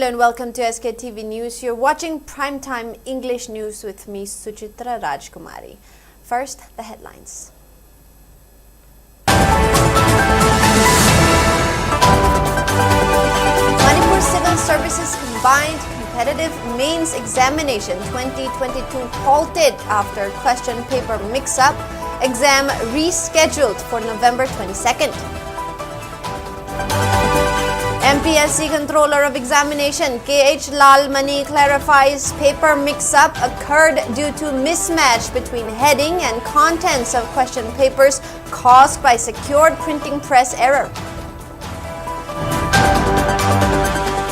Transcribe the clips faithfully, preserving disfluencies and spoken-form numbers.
And welcome to S K T V News. You're watching Primetime English News with me, Suchitra Rajkumari. First, the headlines. Manipur Civil Services Combined Competitive Mains Examination twenty twenty-two halted after question paper mix-up. Exam rescheduled for November twenty-second. M P S C Controller of Examination K H Lalmani clarifies paper mix-up occurred due to mismatch between heading and contents of question papers caused by secured printing press error.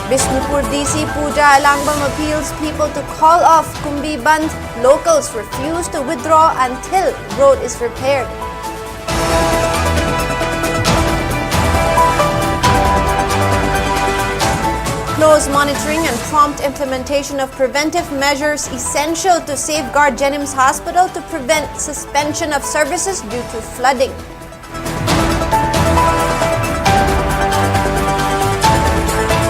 Bishnupur D C Pooja Elangbam appeals people to call off Kumbi Bandh. Locals refuse to withdraw until road is repaired. Close monitoring and prompt implementation of preventive measures essential to safeguard JNIMS Hospital to prevent suspension of services due to flooding.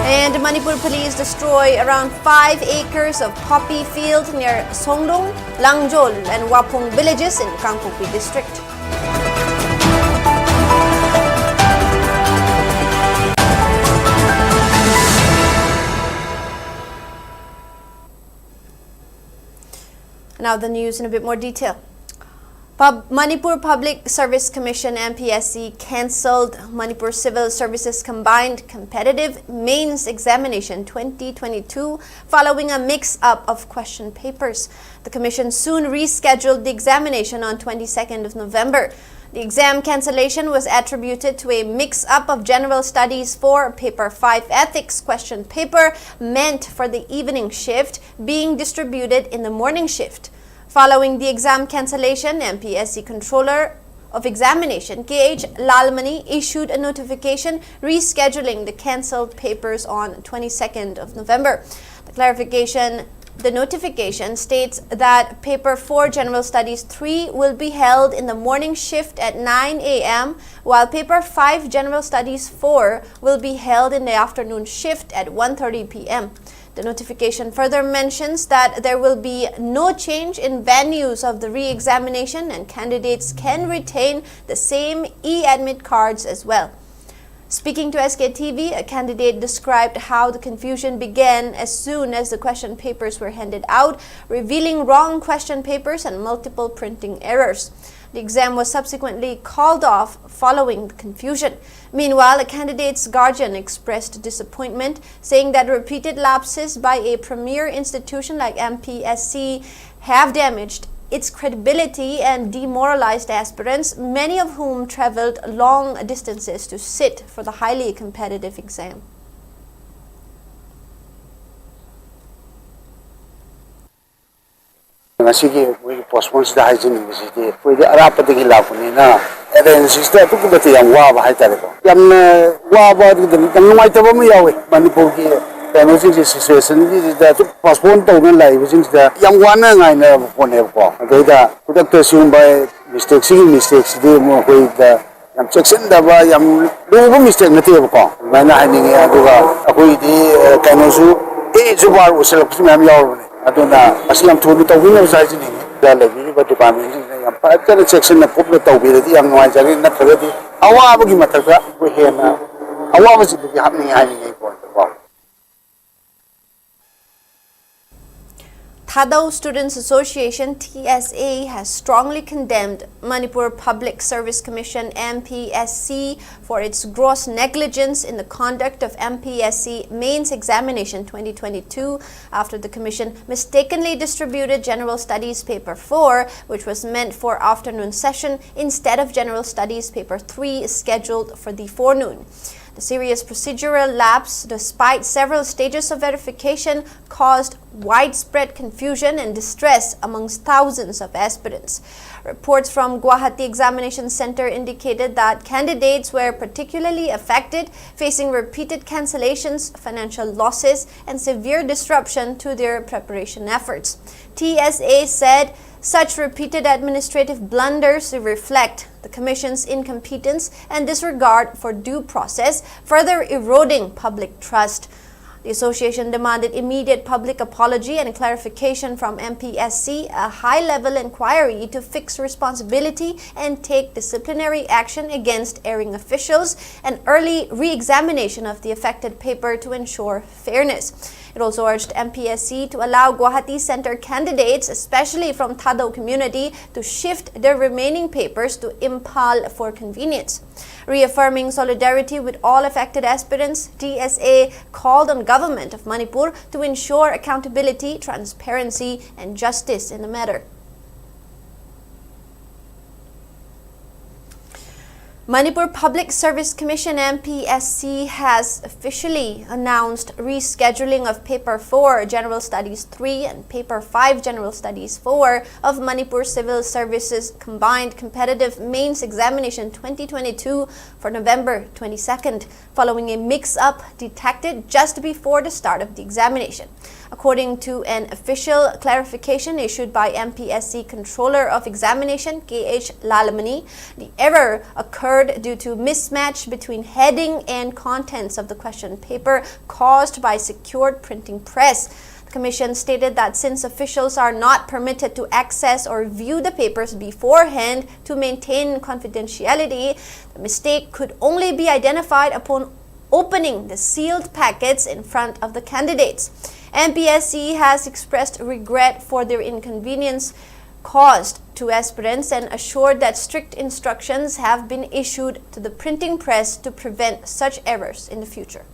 And Manipur police destroy around five acres of poppy field near Songlung, Langjol and Waphung villages in Kangpokpi district. Now the news in a bit more detail. Pub- Manipur Public Service Commission, M P S C, cancelled Manipur Civil Services Combined Competitive Mains Examination twenty twenty-two following a mix-up of question papers. The commission soon rescheduled the examination on twenty-second of November. The exam cancellation was attributed to a mix-up of general studies for paper five ethics question paper meant for the evening shift being distributed in the morning shift. Following the exam cancellation, M P S C Controller of Examination K H Lalmani issued a notification rescheduling the cancelled papers on twenty-second of November. The clarification The notification states that Paper four General Studies three will be held in the morning shift at nine a m, while Paper five General Studies four will be held in the afternoon shift at one thirty p m. The notification further mentions that there will be no change in venues of the re-examination and candidates can retain the same e-admit cards as well. Speaking to S K T V, a candidate described how the confusion began as soon as the question papers were handed out, revealing wrong question papers and multiple printing errors. The exam was subsequently called off following the confusion. Meanwhile, a candidate's guardian expressed disappointment, saying that repeated lapses by a premier institution like M P S C have damaged its credibility and demoralized aspirants, many of whom traveled long distances to sit for the highly competitive exam. ꯉꯁꯤꯒꯤ ꯑꯩꯈꯣꯏꯒꯤ ꯄꯣꯁꯄꯣꯟꯁꯤꯗ ꯍꯥꯏꯖꯅꯤꯡꯕꯁꯤꯗꯤ, ꯑꯩꯈꯣꯏꯗꯤ ꯑꯔꯥꯞꯄꯗꯒꯤ ꯂꯥꯛꯄꯅꯤꯅ ꯑꯦꯔꯦꯟꯖꯁꯤꯗ ꯑꯗꯨꯛꯀꯤ ꯃꯇꯤꯛ ꯌꯥꯝ ꯋꯥꯕ ꯍꯥꯏꯇꯥꯔꯦꯀꯣ꯫ ꯌꯥꯝꯅ ꯋꯥꯕ ꯑꯗꯨꯗ ꯌꯥꯝ ꯅꯨꯡꯉꯥꯏꯇꯕ ꯑꯃ ꯌꯥꯎꯋꯦ꯫ ꯃꯅꯤꯄꯨꯔꯒꯤ ꯀꯩꯅꯣꯁꯤꯡꯁꯦ, ꯁꯤꯆꯨꯋꯦꯁꯟꯁꯤꯗ ꯑꯗꯨꯛ ꯄꯣꯁꯄꯣꯟ ꯇꯧꯗꯨꯅ ꯂꯥꯛꯏꯕꯁꯤꯡꯁꯤꯗ ꯌꯥꯝ ꯋꯥꯅ ꯉꯥꯏꯅꯔꯕ ꯄꯣꯠꯅꯦꯕꯀꯣ꯫ ꯑꯗꯩꯗ ꯈꯨꯗꯛꯇ ꯁꯤꯒꯨꯝꯕ ꯃꯤꯁꯇꯦꯛꯁꯤꯒꯤ ꯃꯤꯁꯇꯦꯛꯁꯤꯗꯤ ꯑꯃꯨꯛ ꯑꯩꯈꯣꯏꯗ ꯌꯥꯝ ꯆꯦꯛꯁꯤꯟꯗꯕ, ꯌꯥꯝ ꯂꯨꯕ ꯃꯤꯁꯇꯦꯛ ꯅꯠꯇꯦꯕꯀꯣ꯫ ꯑꯗꯨꯃꯥꯏꯅ ꯍꯥꯏꯅꯤꯡꯉꯦ꯫ ꯑꯗꯨꯒ ꯑꯩꯈꯣꯏꯗꯤ, ꯑ, ꯀꯩꯅꯣꯁꯨ, ꯑꯦꯁꯨ ꯕꯥꯔ ꯑꯣꯏꯁꯜꯂꯛꯄꯁꯨ ꯃꯌꯥꯝ ꯌꯥꯎꯔꯕꯅꯦ꯫ ꯑꯗꯨꯅ ꯃꯁꯤ ꯌꯥꯝ ꯊꯨꯅ ꯇꯧꯕꯤꯅꯕꯁꯨ ꯍꯥꯏꯖꯅꯤꯡꯉꯤ꯫ ꯁꯤꯗ ꯂꯩꯕꯤꯔꯤꯕ ꯗꯤꯄꯥꯔꯠꯃꯦꯟꯁꯤꯡꯁꯤꯅ ꯌꯥꯝ ꯐꯖꯅ ꯆꯦꯛꯁꯤꯟꯅ ꯀꯨꯞꯅ ꯇꯧꯕꯤꯔꯗꯤ ꯌꯥꯝ ꯅꯨꯡꯉꯥꯏꯖꯒꯅꯤ꯫ ꯅꯠꯇ꯭ꯔꯒꯗꯤ ꯑꯋꯥꯕꯒꯤ ꯃꯊꯛꯇ ꯑꯩꯈꯣꯏ ꯍꯦꯟꯅ ꯑꯋꯥꯕꯁꯤꯗꯒꯤ ꯍꯥꯞꯅꯤꯡꯉꯦ ꯍꯥꯏꯅꯤꯡꯉꯦ ꯑꯩꯒꯤ ꯑꯣꯏꯅꯀꯣ꯫ Thadou Students Association, T S A, has strongly condemned Manipur Public Service Commission, M P S C, for its gross negligence in the conduct of M P S C Mains Examination twenty twenty-two, after the commission mistakenly distributed General Studies Paper four, which was meant for afternoon session, instead of General Studies Paper three, scheduled for the forenoon. The serious procedural lapse, despite several stages of verification, caused widespread confusion and distress amongst thousands of aspirants. Reports from Guwahati Examination Center indicated that candidates were particularly affected, facing repeated cancellations, financial losses, and severe disruption to their preparation efforts. T S A said such repeated administrative blunders reflect the Commission's incompetence and disregard for due process, further eroding public trust. The association demanded immediate public apology and clarification from M P S C, a high-level inquiry to fix responsibility and take disciplinary action against erring officials, and early re-examination of the affected paper to ensure fairness. It also urged M P S C to allow Guwahati Center candidates, especially from Thadou community, to shift their remaining papers to Imphal for convenience. Reaffirming solidarity with all affected aspirants, T S A called on Government of Manipur to ensure accountability, transparency, and justice in the matter. Manipur Public Service Commission, M P S C, has officially announced rescheduling of Paper four, General Studies three, and Paper five, General Studies four, of Manipur Civil Services Combined Competitive Mains Examination twenty twenty-two for November twenty-second, following a mix-up detected just before the start of the examination. According to an official clarification issued by M P S C Controller of Examination K H Lalmani, the error occurred due to mismatch between heading and contents of the question paper caused by secured printing press. The Commission stated that since officials are not permitted to access or view the papers beforehand to maintain confidentiality, the mistake could only be identified upon opening the sealed packets in front of the candidates. M P S C has expressed regret for their inconvenience caused to aspirants and assured that strict instructions have been issued to the printing press to prevent such errors in the future.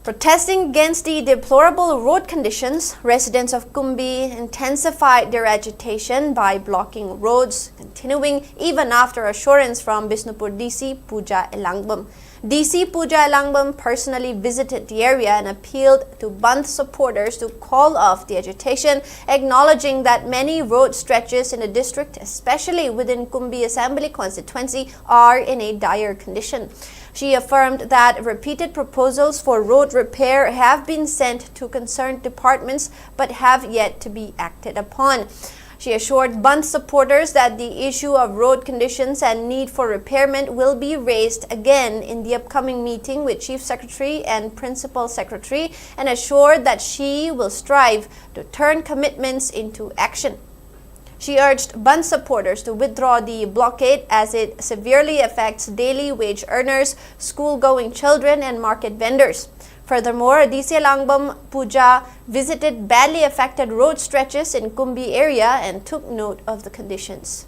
Protesting against the deplorable road conditions, residents of Kumbi intensified their agitation by blocking roads, continuing even after assurance from Bishnupur D C Pooja Elangbam. D C Pooja Elangbam personally visited the area and appealed to Bandh supporters to call off the agitation, acknowledging that many road stretches in the district, especially within Kumbi Assembly Constituency, are in a dire condition. She affirmed that repeated proposals for road repair have been sent to concerned departments but have yet to be acted upon. She assured Bandh supporters that the issue of road conditions and need for repairment will be raised again in the upcoming meeting with Chief Secretary and Principal Secretary, and assured that she will strive to turn commitments into action. She urged Bandh supporters to withdraw the blockade as it severely affects daily wage earners, school-going children, and market vendors. Furthermore, D C Elangbam Pooja visited badly affected road stretches in Kumbi area and took note of the conditions.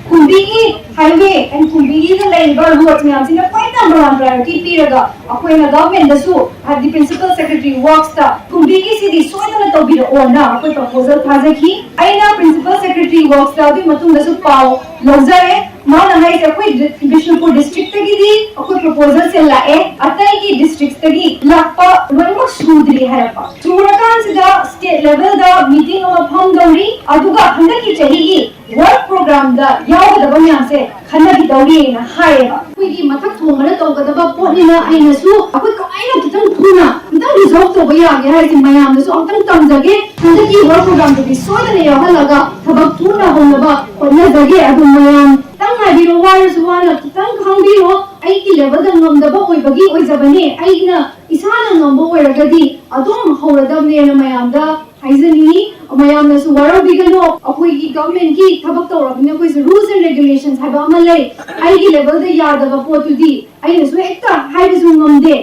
ꯀꯨꯝꯕꯤꯒꯤ highway and ꯀꯨꯝꯕꯤꯒꯤꯗ ꯂꯩꯔꯤꯕ road ꯃꯌꯥꯝꯁꯤꯅ ꯈ꯭ꯋꯥꯏ number one priority ꯄꯤꯔꯒ ꯑꯩꯈꯣꯏꯅ governmentꯗꯁꯨ ꯍꯥꯏꯕꯗꯤ principal secretary worksꯇ ꯀꯨꯝꯕꯤꯒꯤꯁꯤꯗꯤ ꯁꯣꯏꯗꯅ ꯇꯧꯕꯤꯔꯛꯑꯣꯅ ꯑꯩꯈꯣꯏ proposal ꯊꯥꯖꯈꯤ꯫ ꯑꯩꯅ principal secretary worksꯇ ꯑꯗꯨꯒꯤ ꯃꯇꯨꯡꯗꯁꯨ ꯄꯥꯎ ꯂꯧꯖꯔꯦ꯫ ꯃꯥꯅ ꯍꯥꯏꯁꯦ ꯑꯩꯈꯣꯏ ꯕꯤꯁꯅꯨꯄꯨꯔ districtꯇꯒꯤꯗꯤ ꯑꯩꯈꯣꯏ proposalꯁꯦ ꯂꯥꯛꯑꯦ, ꯑꯇꯩꯒꯤ districtꯇꯒꯤ ꯂꯥꯛꯄ ꯂꯣꯏꯅꯃꯛ ꯁꯨꯗ꯭ꯔꯤ ꯍꯥꯏꯔꯛꯄ꯫ ꯁꯨꯔꯀꯥꯟꯁꯤꯗ state levelꯗ meeting ꯑꯃ ꯐꯝꯗꯧꯔꯤ, ꯑꯗꯨꯒ ꯍꯟꯗꯛꯀꯤ ꯆꯍꯤꯒꯤ work programꯗ ꯌꯥꯎꯒꯗꯕ ꯃꯌꯥꯝꯁꯦ ꯈꯟꯅꯈꯤꯗꯧꯔꯤꯅ ꯍꯥꯏꯌꯦꯕ꯫ ꯑꯩꯈꯣꯏꯒꯤ ꯃꯊꯛ ꯊꯣꯡꯕꯅ ꯇꯧꯒꯗꯕ ꯄꯣꯠꯅꯤꯅ ꯑꯩꯅꯁꯨ ꯑꯩꯈꯣꯏ ꯀꯃꯥꯏꯅ ꯈꯤꯇꯪ ꯊꯨꯅ ꯈꯤꯇꯪ resolve ꯇꯧꯕ ꯌꯥꯒꯦ ꯍꯥꯏꯁꯦ ꯃꯌꯥꯝꯗꯁꯨ ꯑꯃꯨꯛꯇꯪ ꯇꯝꯖꯒꯦ꯫ ꯍꯟꯗꯛꯀꯤ work programꯗꯨꯗꯤ ꯁꯣꯏꯗꯅ ꯌꯥꯎꯍꯜꯂꯒ ꯊꯕꯛ ꯊꯨꯅ ꯍꯧꯅꯕ ꯍꯣꯠꯅꯖꯒꯦ꯫ ꯑꯗꯨ ꯃꯌꯥꯝ ꯈꯤꯇꯪ ꯉꯥꯏꯕꯤꯔꯣ, ꯋꯥꯔꯁꯨ ꯋꯥꯅ ꯈꯤꯇꯪ ꯈꯪꯕꯤꯔꯣ꯫ ꯑꯩꯒꯤ levelꯗ ꯉꯝꯗꯕ ꯑꯣꯏꯕꯒꯤ ꯑꯣꯏꯖꯕꯅꯦ꯫ ꯑꯩꯅ ꯏꯁꯥꯅ ꯉꯝꯕ ꯑꯣꯏꯔꯒꯗꯤ ꯑꯗꯨꯝ ꯍꯧꯔꯗꯕꯅꯦꯅ ꯃꯌꯥꯝꯗ ꯍꯥꯏꯖꯅꯤꯡꯉꯤ꯫ ꯃꯌꯥꯝꯅꯁꯨ ꯋꯥꯔꯧꯕꯤꯒꯅꯨ, ꯑꯩꯈꯣꯏꯒꯤ governmentꯀꯤ ꯊꯕꯛ ꯇꯧꯔꯕꯅꯤꯅ ꯑꯩꯈꯣꯏꯁꯨ rules and regulations ꯍꯥꯏꯕ ꯑꯃ ꯂꯩ꯫ ꯑꯩꯒꯤ levelꯗ ꯌꯥꯗꯕ ꯄꯣꯠꯇꯨꯗꯤ ꯑꯩꯅꯁꯨ ꯍꯦꯛꯇ ꯍꯥꯏꯕꯁꯨ ꯉꯝꯗꯦ꯫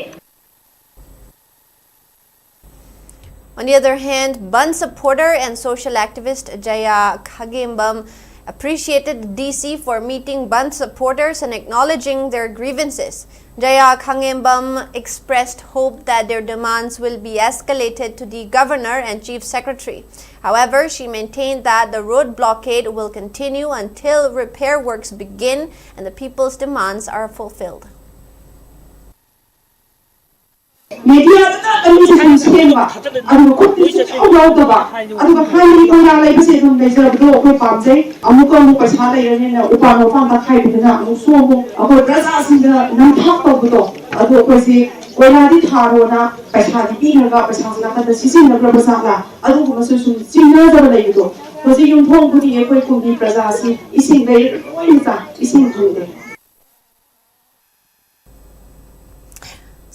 On the other hand, Bandh supporter and social activist Jaya Khagembam appreciated the D C for meeting Bandh supporters and acknowledging their grievances. Jaya Khangembam expressed hope that their demands will be escalated to the governor and chief secretary. However, she maintained that the road blockade will continue until repair works begin and the people's demands are fulfilled. ꯃꯦꯗꯤꯌꯥꯗ ꯉꯥꯛꯇꯅꯤ ꯁꯤꯁꯨ ꯁꯦꯝꯕ, ꯑꯗꯨꯒ ꯈꯨꯠꯇꯤ ꯁꯨꯡꯌꯥꯎ ꯌꯥꯎꯗꯕ, ꯑꯗꯨꯒ ꯍꯥꯏꯔꯤ ꯀꯣꯏꯂꯥ ꯂꯩꯕꯁꯦ ꯑꯗꯨꯝ ꯂꯩꯖꯕꯗꯣ ꯑꯩꯈꯣꯏ ꯄꯥꯝꯖꯩ꯫ ꯑꯃꯨꯛꯀ ꯑꯃꯨꯛ ꯄꯩꯁꯥ ꯂꯩꯔꯅꯤꯅ ꯎꯄꯥꯜ ꯋꯥꯄꯥꯜ ꯇꯛꯈꯥꯏꯕꯗꯨꯅ ꯑꯃꯨꯛꯁꯨ ꯑꯃꯨꯛ ꯑꯩꯈꯣꯏ ꯄ꯭ꯔꯖꯥꯁꯤꯡꯗ ꯅꯝꯊꯥꯛ ꯇꯧꯕꯗꯣ, ꯑꯗꯨ ꯑꯩꯈꯣꯏꯁꯤ ꯀꯣꯏꯂꯥꯗꯤ ꯊꯥꯔꯣꯅ ꯄꯩꯁꯥꯗꯤ ꯄꯤꯈ꯭ꯔꯒ ꯄꯩꯁꯥꯁꯤ ꯅꯥꯀꯟꯗ ꯁꯤꯖꯤꯟꯅꯈ꯭ꯔꯕ ꯖꯥꯠꯂꯥ, ꯑꯗꯨꯒꯨꯝꯕꯁꯨ ꯁꯨꯝ ꯆꯤꯡꯅꯗꯕ ꯂꯩꯕꯗꯣ꯫ ꯍꯧꯖꯤꯛ ꯌꯨꯝꯊꯣꯡ ꯈꯨꯗꯤꯡꯒꯤ ꯑꯩꯈꯣꯏ ꯀꯨꯝꯕꯤ ꯄ꯭ꯔꯖꯥꯁꯤ ꯏꯁꯤꯡ ꯂꯩꯔ ꯂꯣꯏꯅ ꯆꯥꯏ, ꯏꯁꯤꯡ ꯐꯪꯗꯦ꯫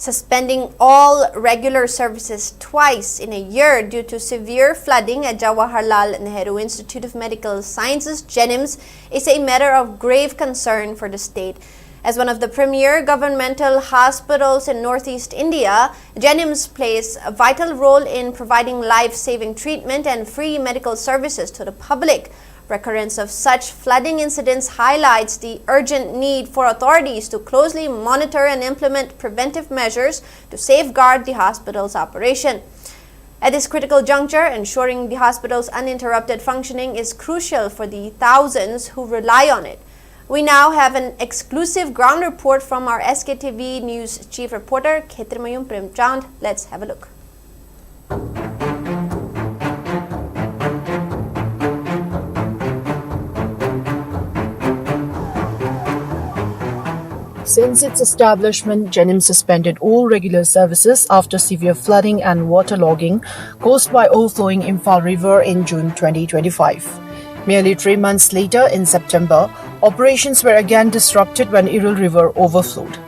Suspending all regular services twice in a year due to severe flooding at Jawaharlal Nehru Institute of Medical Sciences, JNIMS, is a matter of grave concern for the state. As one of the premier governmental hospitals in northeast India, JNIMS plays a vital role in providing life saving treatment and free medical services to the public. Recurrence of such flooding incidents highlights the urgent need for authorities to closely monitor and implement preventive measures to safeguard the hospital's operation. At this critical juncture, ensuring the hospital's uninterrupted functioning is crucial for the thousands who rely on it. We now have an exclusive ground report from our S K T V News chief reporter, Khetrimayum Premchand. Let's have a look. Since its establishment, JNIMS suspended all regular services after severe flooding and waterlogging caused by overflowing Imphal River in June twenty twenty-five. Merely three months later, in September, operations were again disrupted when Iril River overflowed.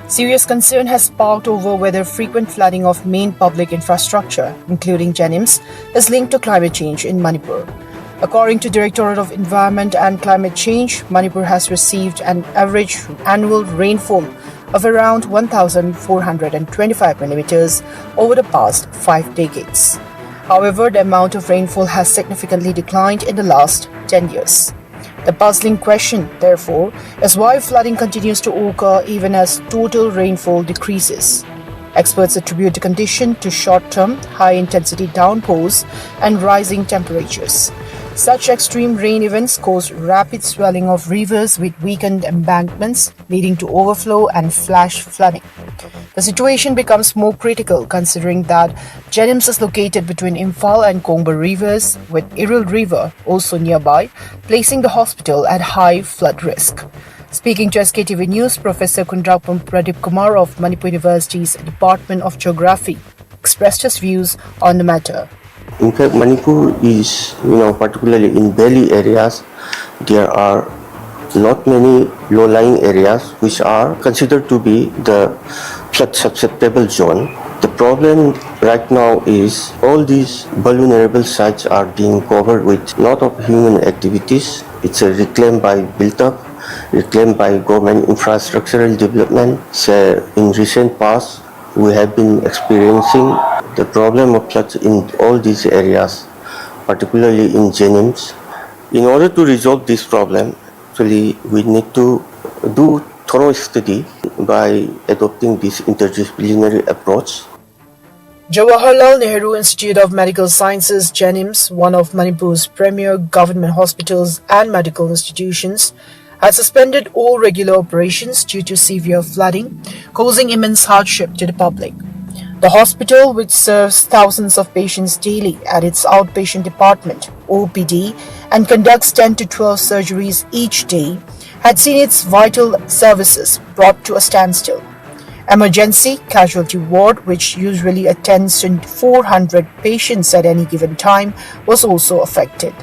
Serious concern has sparked over whether frequent flooding of main public infrastructure, including JNIMS, is linked to climate change in Manipur. According to Directorate of Environment and Climate Change, Manipur has received an average annual rainfall of around one thousand four hundred twenty-five millimeters over the past five decades. However, the amount of rainfall has significantly declined in the last ten years. The puzzling question, therefore, is why flooding continues to occur even as total rainfall decreases. Experts attribute the condition to short term, high intensity downpours and rising temperatures. Such extreme rain events cause rapid swelling of rivers with weakened embankments, leading to overflow and flash flooding. The situation becomes more critical considering that Jenims is located between Imphal and Kongba rivers, with Iril River also nearby, placing the hospital at high flood risk. Speaking to S K T V News, Professor Kundrakpam Pradip Kumar of Manipur University's Department of Geography expressed his views on the matter. In fact, Manipur is, you know, particularly in valley areas, there are not many low-lying areas which are considered to be the flood susceptible zone. The problem right now is all these vulnerable sites are being covered with lot of human activities. It's a reclaim by built up, reclaim by government infrastructural development. So in recent past, we have been experiencing the problem of floods in all these areas, particularly in Jenims. In order to resolve this problem, actually, we need to do thorough study by adopting this interdisciplinary approach. Jawaharlal Nehru Institute of Medical Sciences, Jenims, one of Manipur's premier government hospitals and medical institutions, has suspended all regular operations due to severe flooding, causing immense hardship to the public. The hospital, which serves thousands of patients daily at its outpatient department, O P D, and conducts ten to twelve surgeries each day, had seen its vital services brought to a standstill. Emergency casualty ward, which usually attends to four hundred patients at any given time, was also affected.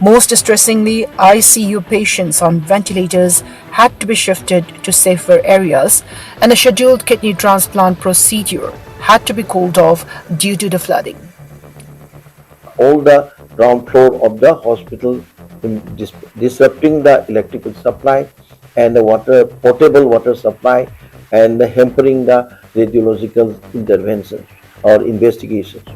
Most distressingly, I C U patients on ventilators had to be shifted to safer areas, and a scheduled kidney transplant procedure had to be called off due to the flooding. All the ground floor of the hospital, in dis- disrupting the electrical supply and the water, potable water supply, and the hampering the radiological intervention or investigations.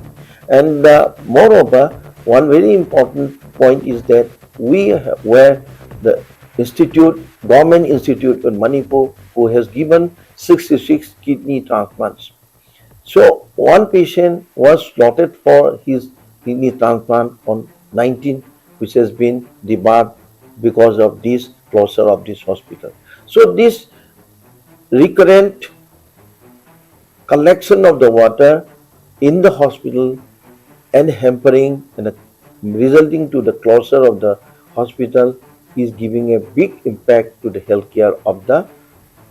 And uh, moreover, one very important point is that we were the institute, government institute in Manipur, who has given sixty-six kidney transplants. So one patient was slotted for his kidney transplant on nineteen, which has been debarred because of this closure of this hospital. So this recurrent collection of the water in the hospital and hampering and resulting to the closure of the hospital is giving a big impact to the healthcare of the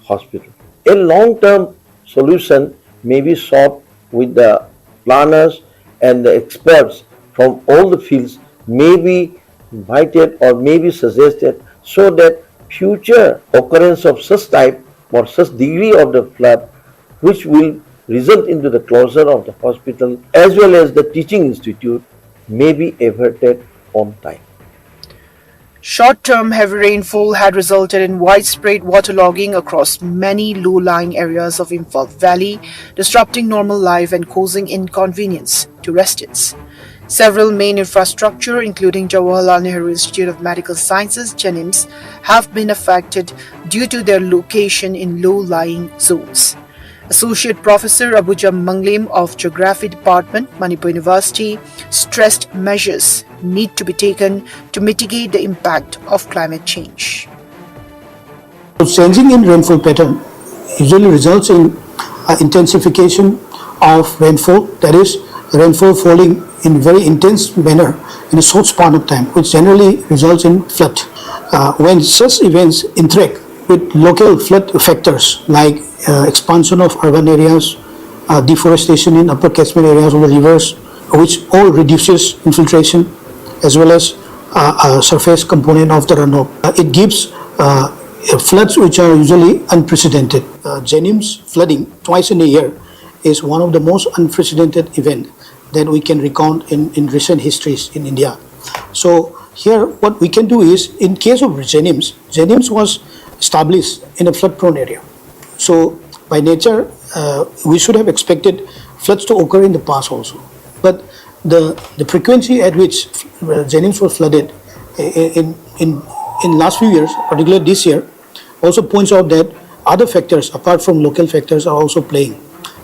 hospital. A long-term solution may be sought with the planners and the experts from all the fields may be invited or may be suggested so that future occurrence of such type or such degree of the flood which will result into the closure of the hospital as well as the teaching institute may be averted on time. Short-term heavy rainfall had resulted in widespread waterlogging across many low-lying areas of Imphal Valley, disrupting normal life and causing inconvenience to residents. Several main infrastructure, including Jawaharlal Nehru Institute of Medical Sciences, JNIMS, have been affected due to their location in low-lying zones. Associate Professor Abuja Manglim of Geography Department, Manipur University, stressed measures need to be taken to mitigate the impact of climate change. So changing in rainfall pattern usually results in uh, intensification of rainfall, that is, rainfall falling in very intense manner in a short span of time, which generally results in flood. Uh, when such events interact with local flood factors like uh, expansion of urban areas, uh, deforestation in upper catchment areas of the rivers, which all reduces infiltration as well as uh, uh, surface component of the runoff. Uh, it gives uh, floods which are usually unprecedented. Uh, JNIMS flooding twice in a year is one of the most unprecedented event that we can recount in, in recent histories in India. So here what we can do is, in case of JNIMS, JNIMS was established in a flood prone area. So by nature, uh, we should have expected floods to occur in the past also. But the, the frequency at which uh, JNIMS were flooded in, in, in last few years, particularly this year, also points out that other factors apart from local factors are also playing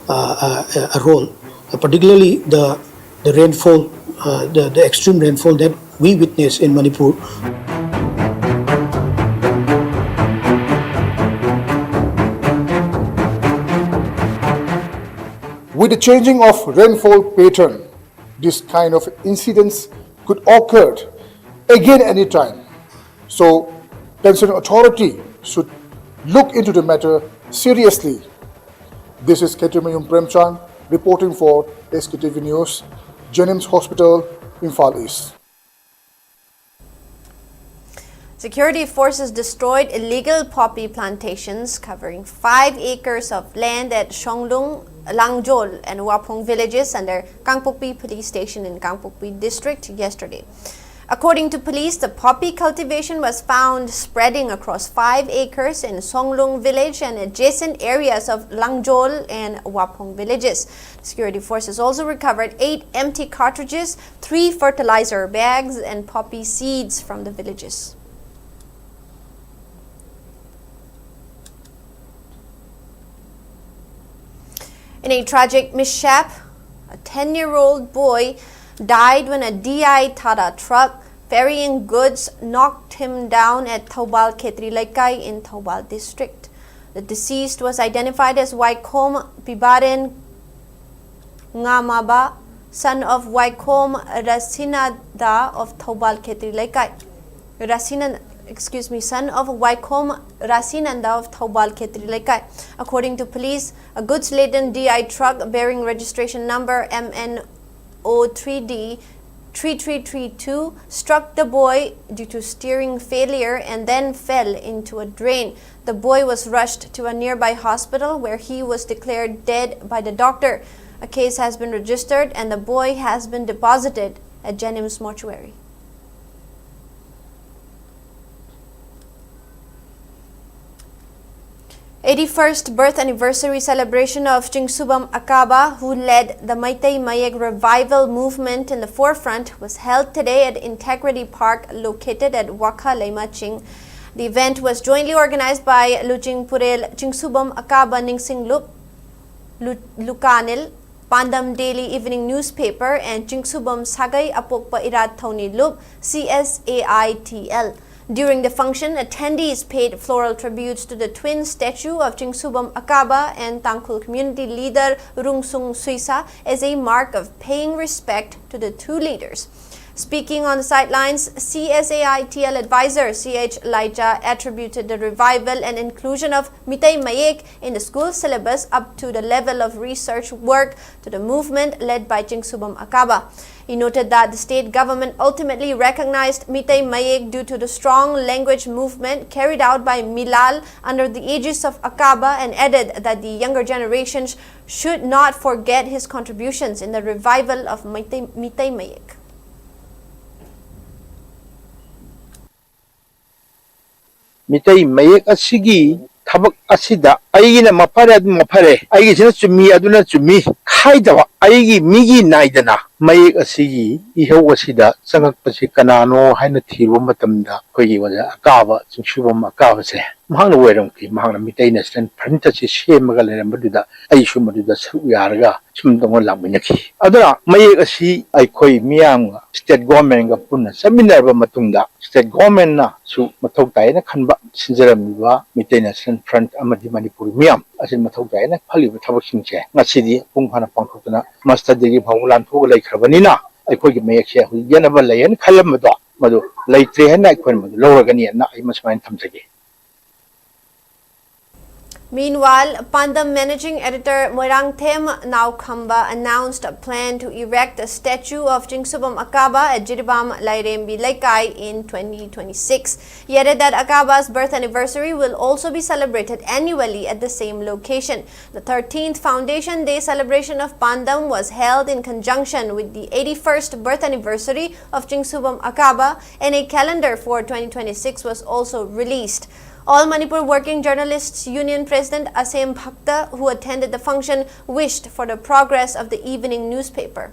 uh, a, a role, uh, particularly the, the rainfall, uh, the, the extreme rainfall that we witness in Manipur. With the changing of rainfall pattern, this kind of incidents could occur again anytime. So, concerned authority should look into the matter seriously. This is Khetrimayum Premchand reporting for S K T V News, Jennings Hospital, Imphal East. Security forces destroyed illegal poppy plantations covering five acres of land at Shonglung, Langjol, and Waphong villages under Kangpokpi Police Station in Kangpokpi District yesterday. According to police, the poppy cultivation was found spreading across five acres in Songlung village and adjacent areas of Langjol and Waphong villages. Security forces also recovered eight empty cartridges, three fertilizer bags, and poppy seeds from the villages. In a tragic mishap, a ten-year-old boy died when a D I Tata truck ferrying goods knocked him down at Thoubal Khetri Leikai in Thoubal district. The deceased was identified as Waikhom Pibaren Ngamaba, son of Waikhom Rasinada of Thoubal Khetri Leikai. Rasinan, excuse me, son of Waikhom Rasinanda of Thoubal Khetri Leikai. According to police, a goods-laden D I truck bearing registration number M N O three D three three three two struck the boy due to steering failure and then fell into a drain. The boy was rushed to a nearby hospital where he was declared dead by the doctor. A case has been registered and the boy has been deposited at Jennings Mortuary. Eighty-first birth anniversary celebration of Chingsubam Akaba, who led the Meitei Mayek revival movement in the forefront, was held today at Integrity Park, located at Wakha Leimaching. The event was jointly organized by Luching Purel, Chingsubam Akaba Ningsinglup, Lu-, Lukanil, Pandam Daily Evening Newspaper, and Chingsubam Sagai Apokpa Irat Thoni Lup, C S A I T L. During the function, attendees paid floral tributes to the twin statue of Chingsubam Akaba and Tangkhul community leader Rungsung Suisa as a mark of paying respect to the two leaders. Speaking on the sidelines, C S A I T L advisor C H Laija attributed the revival and inclusion of Mitei Mayek in the school syllabus up to the level of research work to the movement led by Chingsubam Akaba. He noted that the state government ultimately recognized Mitei Mayek due to the strong language movement carried out by Milal under the aegis of Akaba and added that the younger generations should not forget his contributions in the revival of Mitei, Mitei Mayek. Meitei ꯃꯌꯦꯛ ꯑꯁꯤꯒꯤ ꯊꯕꯛ ꯑꯁꯤꯗ ꯑꯩꯒꯤꯅ ꯃꯐꯔꯦ ꯑꯗꯨ ꯃꯐꯔꯦ, ꯑꯩꯒꯤꯁꯤꯅ ꯆꯨꯝꯃꯤ ꯑꯗꯨꯅ ꯆꯨꯝꯃꯤ ꯈꯥꯏꯗꯕ, ꯑꯩꯒꯤ ꯃꯤꯒꯤ ꯅꯥꯏꯗꯅ ꯃꯌꯦꯛ ꯑꯁꯤꯒꯤ ꯏꯍꯧ ꯑꯁꯤꯗ ꯆꯪꯉꯛꯄꯁꯤ ꯀꯅꯥꯅꯣ ꯍꯥꯏꯅ ꯊꯤꯔꯨꯕ ꯃꯇꯝꯗ ꯑꯩꯈꯣꯏꯒꯤ ꯑꯣꯖꯥ ꯑꯀꯥꯕ, ꯆꯤꯡꯁꯨꯕꯝ ꯑꯀꯥꯕꯁꯦ ꯃꯍꯥꯛꯅ ꯑꯣꯏꯔꯝꯈꯤ꯫ ꯃꯍꯥꯛꯅ ꯃꯤꯇꯩ ꯅꯦꯁꯅꯦꯜ ꯐ꯭ꯔꯟꯠ ꯑꯁꯤ ꯁꯦꯝꯃꯒ ꯂꯩꯔꯝꯕꯗꯨꯗ ꯑꯩꯁꯨ ꯃꯗꯨꯗ ꯁꯔꯨꯛ ꯌꯥꯔꯒ ꯁꯨꯝ ꯇꯧꯅ ꯂꯥꯛꯃꯤꯟꯅꯈꯤ꯫ ꯑꯗꯨꯅ ꯃꯌꯦꯛ ꯑꯁꯤ ꯑꯩꯈꯣꯏ ꯃꯤꯌꯥꯝꯒ, ꯁ꯭ꯇꯦꯠ ꯒꯣꯔꯃꯦꯟꯒ ꯄꯨꯟꯅ ꯆꯠꯃꯤꯟꯅꯔꯕ ꯃꯇꯨꯡꯗ, ꯁ꯭ꯇꯦꯠ ꯒꯣꯔꯃꯦꯟꯅꯁꯨ ꯃꯊꯧ ꯇꯥꯏꯅ ꯈꯟꯕ, ꯁꯤꯟꯖꯔꯝꯃꯤꯕ ꯃꯤꯇꯩ ꯅꯦꯁꯅꯦꯜ ꯐ꯭ꯔꯟꯠ ꯑꯃꯗꯤ ꯃꯅꯤꯄꯨꯔ ꯃꯤꯌꯥꯝ ꯑꯁꯤꯅ ꯃꯊꯧ ꯇꯥꯏꯅ ꯈꯜꯂꯤꯕ ꯊꯕꯛꯁꯤꯡꯁꯦ ꯉꯁꯤꯗꯤ ꯃꯄꯨꯡ ꯐꯥꯅ ꯄꯥꯡꯊꯣꯛꯇꯨꯅ ꯃꯁꯇꯔ ꯗꯤꯒ꯭ꯔꯤ ꯐꯥꯎꯕ ꯂꯥꯟꯊꯣꯛꯑꯒ ꯂꯩꯈ꯭ꯔꯕꯅꯤꯅ, ꯑꯩꯈꯣꯏꯒꯤ ꯃꯌꯦꯛꯁꯦ ꯍꯧꯖꯤꯛ ꯌꯦꯠꯅꯕ ꯂꯩ ꯍꯥꯏꯅ ꯈꯜꯂꯝꯕꯗꯣ ꯃꯗꯨ ꯂꯩꯇ꯭ꯔꯦ ꯍꯥꯏꯅ ꯑꯩꯈꯣꯏꯅ ꯃꯗꯨ ꯂꯧꯔꯒꯅꯤ ꯍꯥꯏꯅ ꯑꯩ ꯃꯁꯨꯃꯥꯏꯅ ꯊꯝꯖꯒꯦ꯫ Meanwhile, Pandam Managing Editor Moirangthem Naokhamba announced a plan to erect a statue of Chingsubam Akaba at Jiribam Lairembi Leikai in twenty twenty-six. He added that Akaba's birth anniversary will also be celebrated annually at the same location. The thirteenth Foundation Day celebration of Pandam was held in conjunction with the eighty-first birth anniversary of Chingsubam Akaba, and a calendar for twenty twenty-six was also released. All Manipur Working Journalists Union President Asem Bhakta, who attended the function, wished for the progress of the evening newspaper.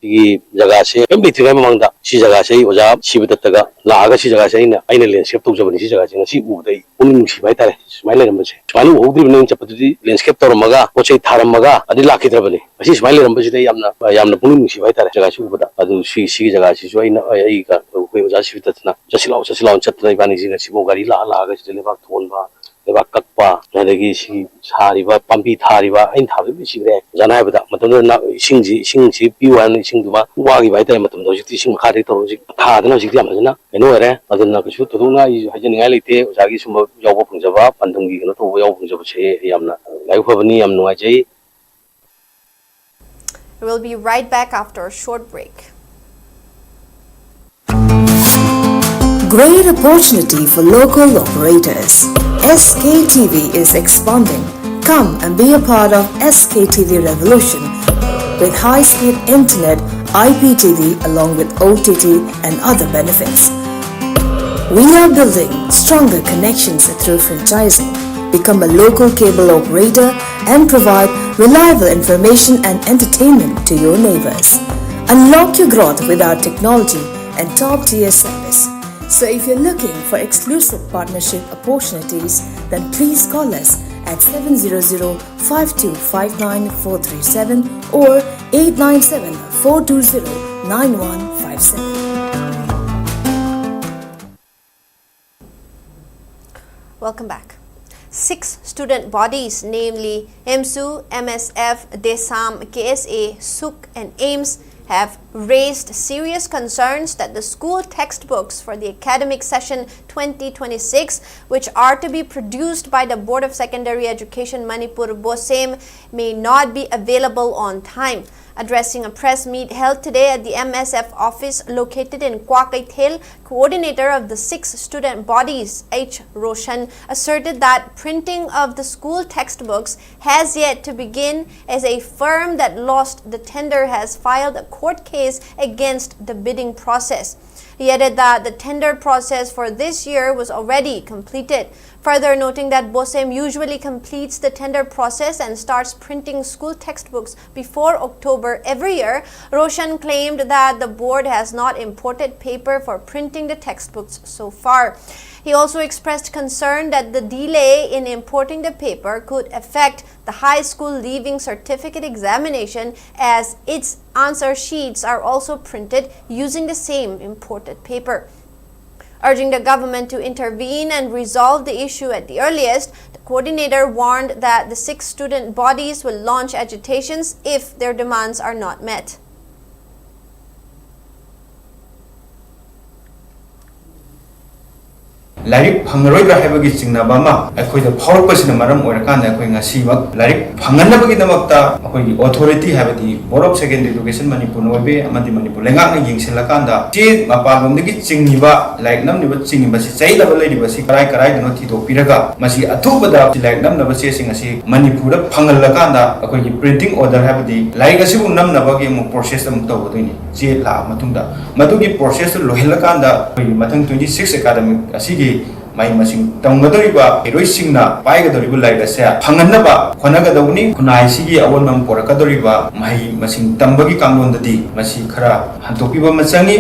ꯁꯤꯒꯤ ꯖꯒꯥꯁꯦ ꯀꯔꯤꯝ ꯂꯩꯇ꯭ꯔꯤꯉꯩ ꯃꯃꯥꯡꯗ ꯁꯤ ꯖꯒꯥꯁꯦ ꯑꯩ ꯑꯣꯖꯥ ꯁꯤꯕꯗꯠꯇꯒ ꯂꯥꯛꯑꯒ ꯁꯤ ꯖꯒꯥꯁꯦ ꯑꯩꯅ ꯑꯩꯅ ꯂꯦꯟꯁꯀꯦꯞ ꯇꯧꯖꯕꯅꯤ꯫ ꯁꯤ ꯖꯒꯥꯁꯦ ꯉꯁꯤ ꯎꯕꯗ ꯑꯩ ꯄꯨꯛꯅꯤꯡ ꯅꯨꯡꯁꯤꯕ ꯍꯥꯏꯇꯥꯔꯦ꯫ ꯁꯨꯃꯥꯏꯅ ꯂꯩꯔꯝꯕꯁꯦ ꯁꯨꯃꯥꯏꯅ ꯎꯍꯧꯗ꯭ꯔꯤꯕꯅꯤ꯫ ꯑꯩꯅ ꯆꯠꯄꯗꯨꯗꯤ ꯂꯦꯟꯁꯀꯦꯞ ꯇꯧꯔꯝꯃꯒ ꯄꯣꯠ ꯆꯩ ꯊꯥꯔꯝꯃꯒ ꯑꯗꯩ ꯂꯥꯛꯈꯤꯗ꯭ꯔꯕꯅꯤ꯫ ꯉꯁꯤ ꯁꯨꯃꯥꯏꯅ ꯂꯩꯔꯝꯕꯁꯤꯗ ꯑꯩ ꯌꯥꯝꯅ ꯌꯥꯝꯅ ꯄꯨꯛꯅꯤꯡ ꯅꯨꯡꯁꯤꯕ ꯍꯥꯏꯇꯥꯔꯦ꯫ ꯖꯒꯥꯁꯤ ꯎꯕꯗ ꯑꯗꯨ ꯁꯤ ꯁꯤꯒꯤ ꯖꯒꯥꯁꯤꯁꯨ ꯑꯩꯅ ꯑꯩꯒ ꯑꯩꯈꯣꯏ ꯑꯣꯖꯥ ꯁꯤꯕꯗꯠꯇꯅ ꯆꯠꯁꯤ ꯂꯥꯛꯑꯣ ꯆꯠꯁꯤ ꯂꯥꯛꯑꯣ ꯆꯠꯇꯅ ꯏꯕꯥꯅꯤꯁꯤ ꯉꯁꯤꯐꯥꯎ ꯒꯥꯔꯤ ꯂꯥꯛꯑ ꯂꯥꯛꯑꯒ ꯁꯤꯗ ꯂꯩꯕꯥꯛ ꯊꯣꯟꯕ ꯂꯩꯕꯥꯛ ꯀꯛꯄ ꯑꯗꯒꯤ ꯁꯤ ꯁꯥꯔꯤꯕ ꯄꯥꯝꯕꯤ ꯊꯥꯔꯤꯕ ꯑꯩꯅ ꯊꯥꯕꯗꯤ ꯂꯣꯏ ꯁꯤꯈ꯭ꯔꯦ꯫ ꯑꯣꯖꯥꯅ ꯍꯥꯏꯕꯗ ꯃꯇꯝꯗꯨꯗ ꯏꯁꯤꯡꯁꯤ ꯏꯁꯤꯡꯁꯤ ꯄꯤꯌꯨ ꯍꯥꯏꯕꯅ ꯏꯁꯤꯡꯗꯨꯃ ꯋꯥꯈꯤꯕ ꯍꯥꯏꯇꯥꯔꯦ꯫ ꯃꯇꯝꯗ ꯍꯧꯖꯤꯛꯇꯤ ꯏꯁꯤꯡ ꯃꯈꯥꯗꯒꯤ ꯇꯧꯔ ꯍꯧꯖꯤꯛ ꯊꯥꯗꯅ ꯍꯧꯖꯤꯛꯇꯤ ꯌꯥꯝ ꯐꯖꯅ ꯀꯩꯅꯣ ꯑꯣꯏꯔꯦ꯫ ꯑꯗꯨꯅ ꯀꯩꯁꯨ ꯊꯣꯏꯗꯣꯛꯅ ꯑꯩꯁꯨ ꯍꯥꯏꯖꯅꯤꯡꯉꯥꯏ ꯂꯩꯇꯦ꯫ ꯑꯣꯖꯥꯒꯤ ꯁꯨꯝꯕ ꯌꯥꯎꯕ ꯐꯪꯖꯕ ꯄꯥꯟꯗꯝꯒꯤ ꯀꯩꯅꯣ ꯇꯧꯕ ꯌꯥꯎꯕ ꯐꯪꯖꯕꯁꯦ ꯌꯥꯝꯅ ꯂꯥꯏꯕꯛ ꯐꯕꯅꯤ꯫ ꯌꯥꯝ ꯅꯨꯡꯉꯥꯏꯖꯩ꯫ We'll be right back after a short break. Great opportunity for local operators. S K T V is expanding. Come and be a part of S K T V revolution with high-speed internet, I P T V along with O T T and other benefits. We are building stronger connections through franchising. Become a local cable operator and provide reliable information and entertainment to your neighbors. Unlock your growth with our technology and top-tier service. So if you're looking for exclusive partnership opportunities, then please call us at seven zero zero five two five nine four three seven or eight nine seven four two zero nine one five seven. Welcome back. Six student bodies, namely EMSU, M S F, DESAM, K S A, SUK, and AIMS, have raised serious concerns that the school textbooks for the academic session twenty twenty-six, which are to be produced by the Board of Secondary Education Manipur, BOSEM, may not be available on time. Addressing a press meet held today at the M S F office located in Kwakeithel, coordinator of the six student bodies, H Roshan, asserted that printing of the school textbooks has yet to begin as a firm that lost the tender has filed a court case against the bidding process. He added that the tender process for this year was already completed, further noting that BOSEM usually completes the tender process and starts printing school textbooks before October every year. Roshan claimed that the board has not imported paper for printing the textbooks so far. He also expressed concern that the delay in importing the paper could affect the high school leaving certificate examination, as its answer sheets are also printed using the same imported paper. Urging the government to intervene and resolve the issue at the earliest, the coordinator warned that the six student bodies will launch agitations if their demands are not met. ꯂꯥꯏꯔꯤꯛ ꯐꯪꯉꯔꯣꯏꯗ꯭ꯔꯥ ꯍꯥꯏꯕꯒꯤ ꯆꯤꯡꯅꯕ ꯑꯃ ꯑꯩꯈꯣꯏꯗ ꯐꯥꯎꯔꯛꯄꯁꯤꯅ ꯃꯔꯝ ꯑꯣꯏꯔꯀꯥꯟꯗ ꯑꯩꯈꯣꯏ ꯉꯁꯤꯃꯛ ꯂꯥꯏꯔꯤꯛ ꯐꯪꯍꯟꯅꯕꯒꯤꯗꯃꯛꯇ ꯑꯩꯈꯣꯏꯒꯤ authority, ꯍꯥꯏꯕꯗꯤ Board of Secondary Education ꯃꯅꯤꯄꯨꯔꯅ ꯑꯣꯏꯕ ꯌꯥꯏ ꯑꯃꯗꯤ ꯃꯅꯤꯄꯨꯔ ꯂꯩꯉꯥꯛꯅ ꯌꯦꯡꯁꯤꯜꯂꯀꯥꯟꯗ ꯆꯦ ꯃꯄꯥꯟꯂꯣꯝꯗꯒꯤ ꯆꯤꯡꯉꯤꯕ, ꯂꯥꯏꯔꯤꯛ ꯅꯝꯂꯤꯕ ꯆꯤꯡꯉꯤꯕꯁꯤ ꯆꯌꯦꯠꯅꯕ ꯂꯩꯔꯤꯕꯁꯤ ꯀꯔꯥꯏ ꯀꯔꯥꯏꯗꯅꯣ ꯊꯤꯗꯣꯛꯄꯤꯔꯒ ꯃꯁꯤ ꯑꯊꯨꯕꯗ ꯂꯥꯏꯔꯤꯛ ꯅꯝꯅꯕ ꯆꯦꯁꯤꯡ ꯑꯁꯤ ꯃꯅꯤꯄꯨꯔꯗ ꯐꯪꯍꯜꯂꯀꯥꯟꯗ ꯑꯩꯈꯣꯏꯒꯤ printing order, ꯍꯥꯏꯕꯗꯤ ꯂꯥꯏꯔꯤꯛ ꯑꯁꯤꯕꯨ ꯅꯝꯅꯕꯒꯤ ꯑꯃꯨꯛ process ꯑꯃꯨꯛ ꯇꯧꯒꯗꯣꯏꯅꯤ꯫ ꯆꯦ ꯂꯥꯛꯑ ꯃꯇꯨꯡꯗ ꯃꯗꯨꯒꯤ process ꯇꯨ ꯂꯣꯏꯍꯜꯂꯀꯥꯟꯗ ꯑꯩꯈꯣꯏꯒꯤ ꯃꯊꯪ twenty six academic ꯑꯁꯤꯒꯤ ꯃꯍꯩ ꯃꯁꯤꯡ ꯇꯝꯒꯗꯧꯔꯤꯕ ꯃꯍꯩꯔꯣꯏꯁꯤꯡꯅ ꯄꯥꯏꯒꯗꯧꯔꯤꯕ ꯂꯥꯏꯔꯤꯛ ꯑꯁꯦ ꯐꯪꯍꯟꯅꯕ ꯍꯣꯠꯅꯒꯗꯧꯕꯅꯤ꯫ ꯈꯨꯟꯅꯥꯏꯁꯤꯒꯤ ꯑꯑꯣꯟꯕ ꯑꯃ ꯄꯨꯔꯛꯀꯗꯧꯔꯤꯕ ꯃꯍꯩ ꯃꯁꯤꯡ ꯇꯝꯕꯒꯤ ꯀꯥꯡꯂꯣꯟꯗꯗꯤ ꯃꯁꯤ ꯈꯔ ꯍꯟꯗꯣꯛꯄꯤꯕ ꯑꯃ ꯆꯪꯏ꯫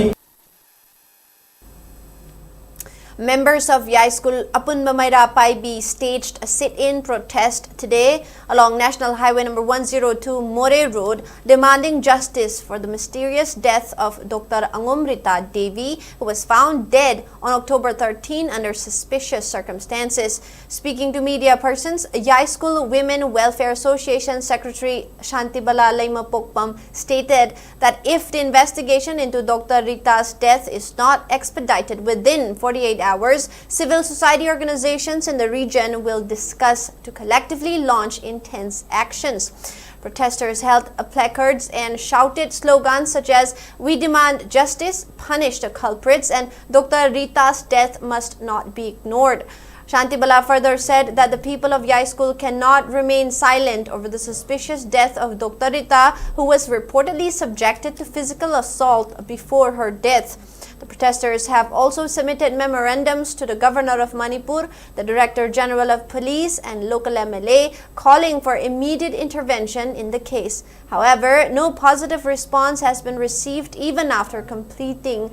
Members of Yaskul Apunba Maira Paibi staged a sit-in protest today along National Highway number one zero two Moreh Road, demanding justice for the mysterious death of Doctor Angom Rita Devi, who was found dead on October thirteen under suspicious circumstances. Speaking to media persons, Yaskul Women Welfare Association Secretary Shantibala Leimapokpam stated that if the investigation into Doctor Rita's death is not expedited within forty-eight hours, civil society organizations in the region will discuss to collectively launch intense actions. Protesters held placards and shouted slogans such as, "We demand justice, punish the culprits," and "Doctor Rita's death must not be ignored." Shantibala further said that the people of Yaskul cannot remain silent over the suspicious death of Doctor Rita, who was reportedly subjected to physical assault before her death. The protesters have also submitted memorandums to the governor of Manipur, the director general of police, and local M L A, calling for immediate intervention in the case. However, no positive response has been received even after completing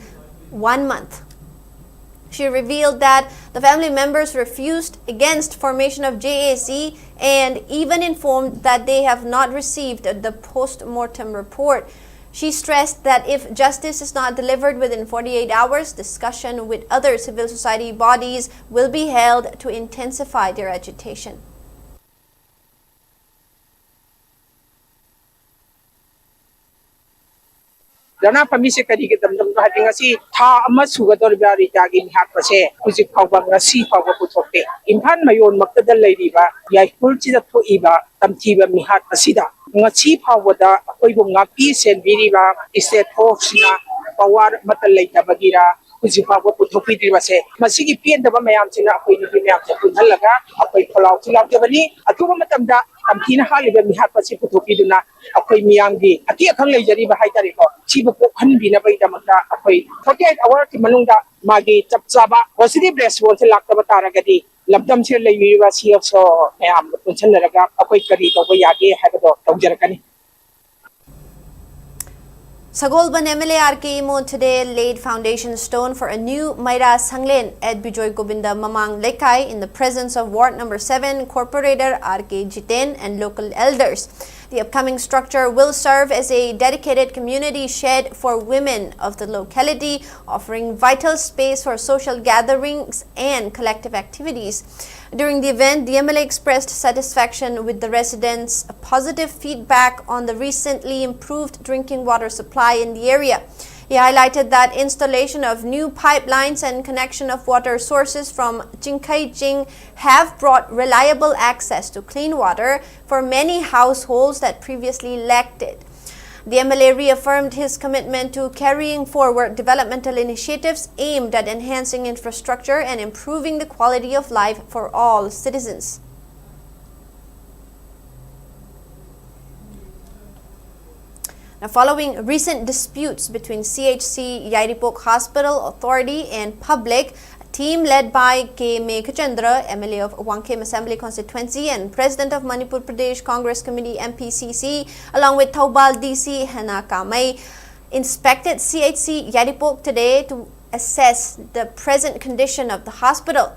one month. She revealed that the family members refused against formation of J A C and even informed that they have not received the post-mortem report. She stressed that if justice is not delivered within forty-eight hours, discussion with other civil society bodies will be held to intensify their agitation. ꯙꯔꯅꯥ ꯐꯝꯃꯤꯁꯦ ꯀꯔꯤꯒꯤ ꯂꯝꯗꯝꯅꯣ ꯍꯥꯏꯗꯤ ꯉꯁꯤ ꯊꯥ ꯑꯃ ꯁꯨꯒꯗꯧꯔꯤꯕ ꯔꯤꯇꯥꯒꯤ ꯃꯤꯍꯥꯠꯄꯁꯦ ꯍꯧꯖꯤꯛ ꯐꯥꯎꯕ ꯉꯁꯤ ꯐꯥꯎꯕ ꯄꯨꯊꯣꯛꯇꯦ꯫ ꯏꯝꯐꯥꯜ ꯃꯌꯣꯟꯃꯛꯇꯗ ꯂꯩꯔꯤꯕ ꯌꯥꯏꯐꯨꯜꯁꯤꯗ ꯊꯣꯛꯏꯕ ꯇꯝꯊꯤꯕ ꯃꯤꯍꯥꯠ ꯑꯁꯤꯗ ꯉꯁꯤ ꯐꯥꯎꯕꯗ ꯑꯩꯈꯣꯏꯕꯨ ꯉꯥꯛꯄꯤ ꯁꯦꯟꯕꯤꯔꯤꯕ state forceꯅ power ꯑꯃꯠꯇ ꯂꯩꯇꯕꯒꯤꯔ ꯍꯧꯖꯤꯛ ꯐꯥꯎꯕ ꯄꯨꯊꯣꯛꯄꯤꯗ꯭ꯔꯤꯕꯁꯦ ꯃꯁꯤꯒꯤ ꯄꯦꯟꯗꯕ ꯃꯌꯥꯝꯁꯤꯅ ꯑꯩꯈꯣꯏ ꯅꯨꯄꯤ ꯃꯌꯥꯝꯁꯦ ꯄꯨꯟꯍꯜꯂꯒ ꯑꯩꯈꯣꯏ ꯈꯣꯜꯂꯥꯎꯁꯨ ꯂꯥꯎꯖꯕꯅꯤ꯫ ꯑꯊꯨꯕ ꯃꯇꯝꯗ ꯇꯝꯊꯤꯅ ꯍꯥꯠꯂꯤꯕ ꯃꯤꯍꯥꯠꯄꯁꯤ ꯄꯨꯊꯣꯛꯄꯤꯗꯨꯅ ꯑꯩꯈꯣꯏ ꯃꯤꯌꯥꯝꯒꯤ ꯑꯀꯤ ꯑꯈꯪ ꯂꯩꯖꯔꯤꯕ ꯍꯥꯏꯇꯥꯔꯦꯀꯣ ꯁꯤꯕꯨ ꯀꯣꯛꯍꯟꯕꯤꯅꯕꯒꯤꯗꯃꯛꯇ ꯑꯩꯈꯣꯏ forty eight hourꯁꯤ ꯃꯅꯨꯡꯗ ꯃꯥꯒꯤ ꯆꯞ ꯆꯥꯕ positive response ꯂꯥꯛꯇꯕ ꯇꯥꯔꯒꯗꯤ ꯂꯝꯗꯝꯁꯤꯗ ꯂꯩꯕꯤꯔꯤꯕ CSO ꯃꯌꯥꯝꯒ ꯄꯨꯟꯁꯤꯟꯅꯔꯒ ꯑꯩꯈꯣꯏ ꯀꯔꯤ ꯇꯧꯕ ꯌꯥꯒꯦ ꯍꯥꯏꯕꯗꯣ ꯇꯧꯖꯔꯛꯀꯅꯤ꯫ Sagolban M L A R K Imo today laid foundation stone for a new Maira Sanglen at Bijoy Govinda Mamang Lekai in the presence of Ward number seven Corporator R K Jiten and local elders. The upcoming structure will serve as a dedicated community shed for women of the locality, offering vital space for social gatherings and collective activities. During the event, the M L A expressed satisfaction with the residents' positive feedback on the recently improved drinking water supply in the area. He highlighted that installation of new pipelines and connection of water sources from Chingkhai Ching have brought reliable access to clean water for many households that previously lacked it. The M L A reaffirmed his commitment to carrying forward developmental initiatives aimed at enhancing infrastructure and improving the quality of life for all citizens. Now, following recent disputes between C H C Yairipok Hospital Authority and public, a team led by K Meghachandra, M L A of Wangkhem Assembly Constituency and President of Manipur Pradesh Congress Committee, M P C C, along with Thoubal D C Hena Kamei, inspected C H C Yairipok today to assess the present condition of the hospital.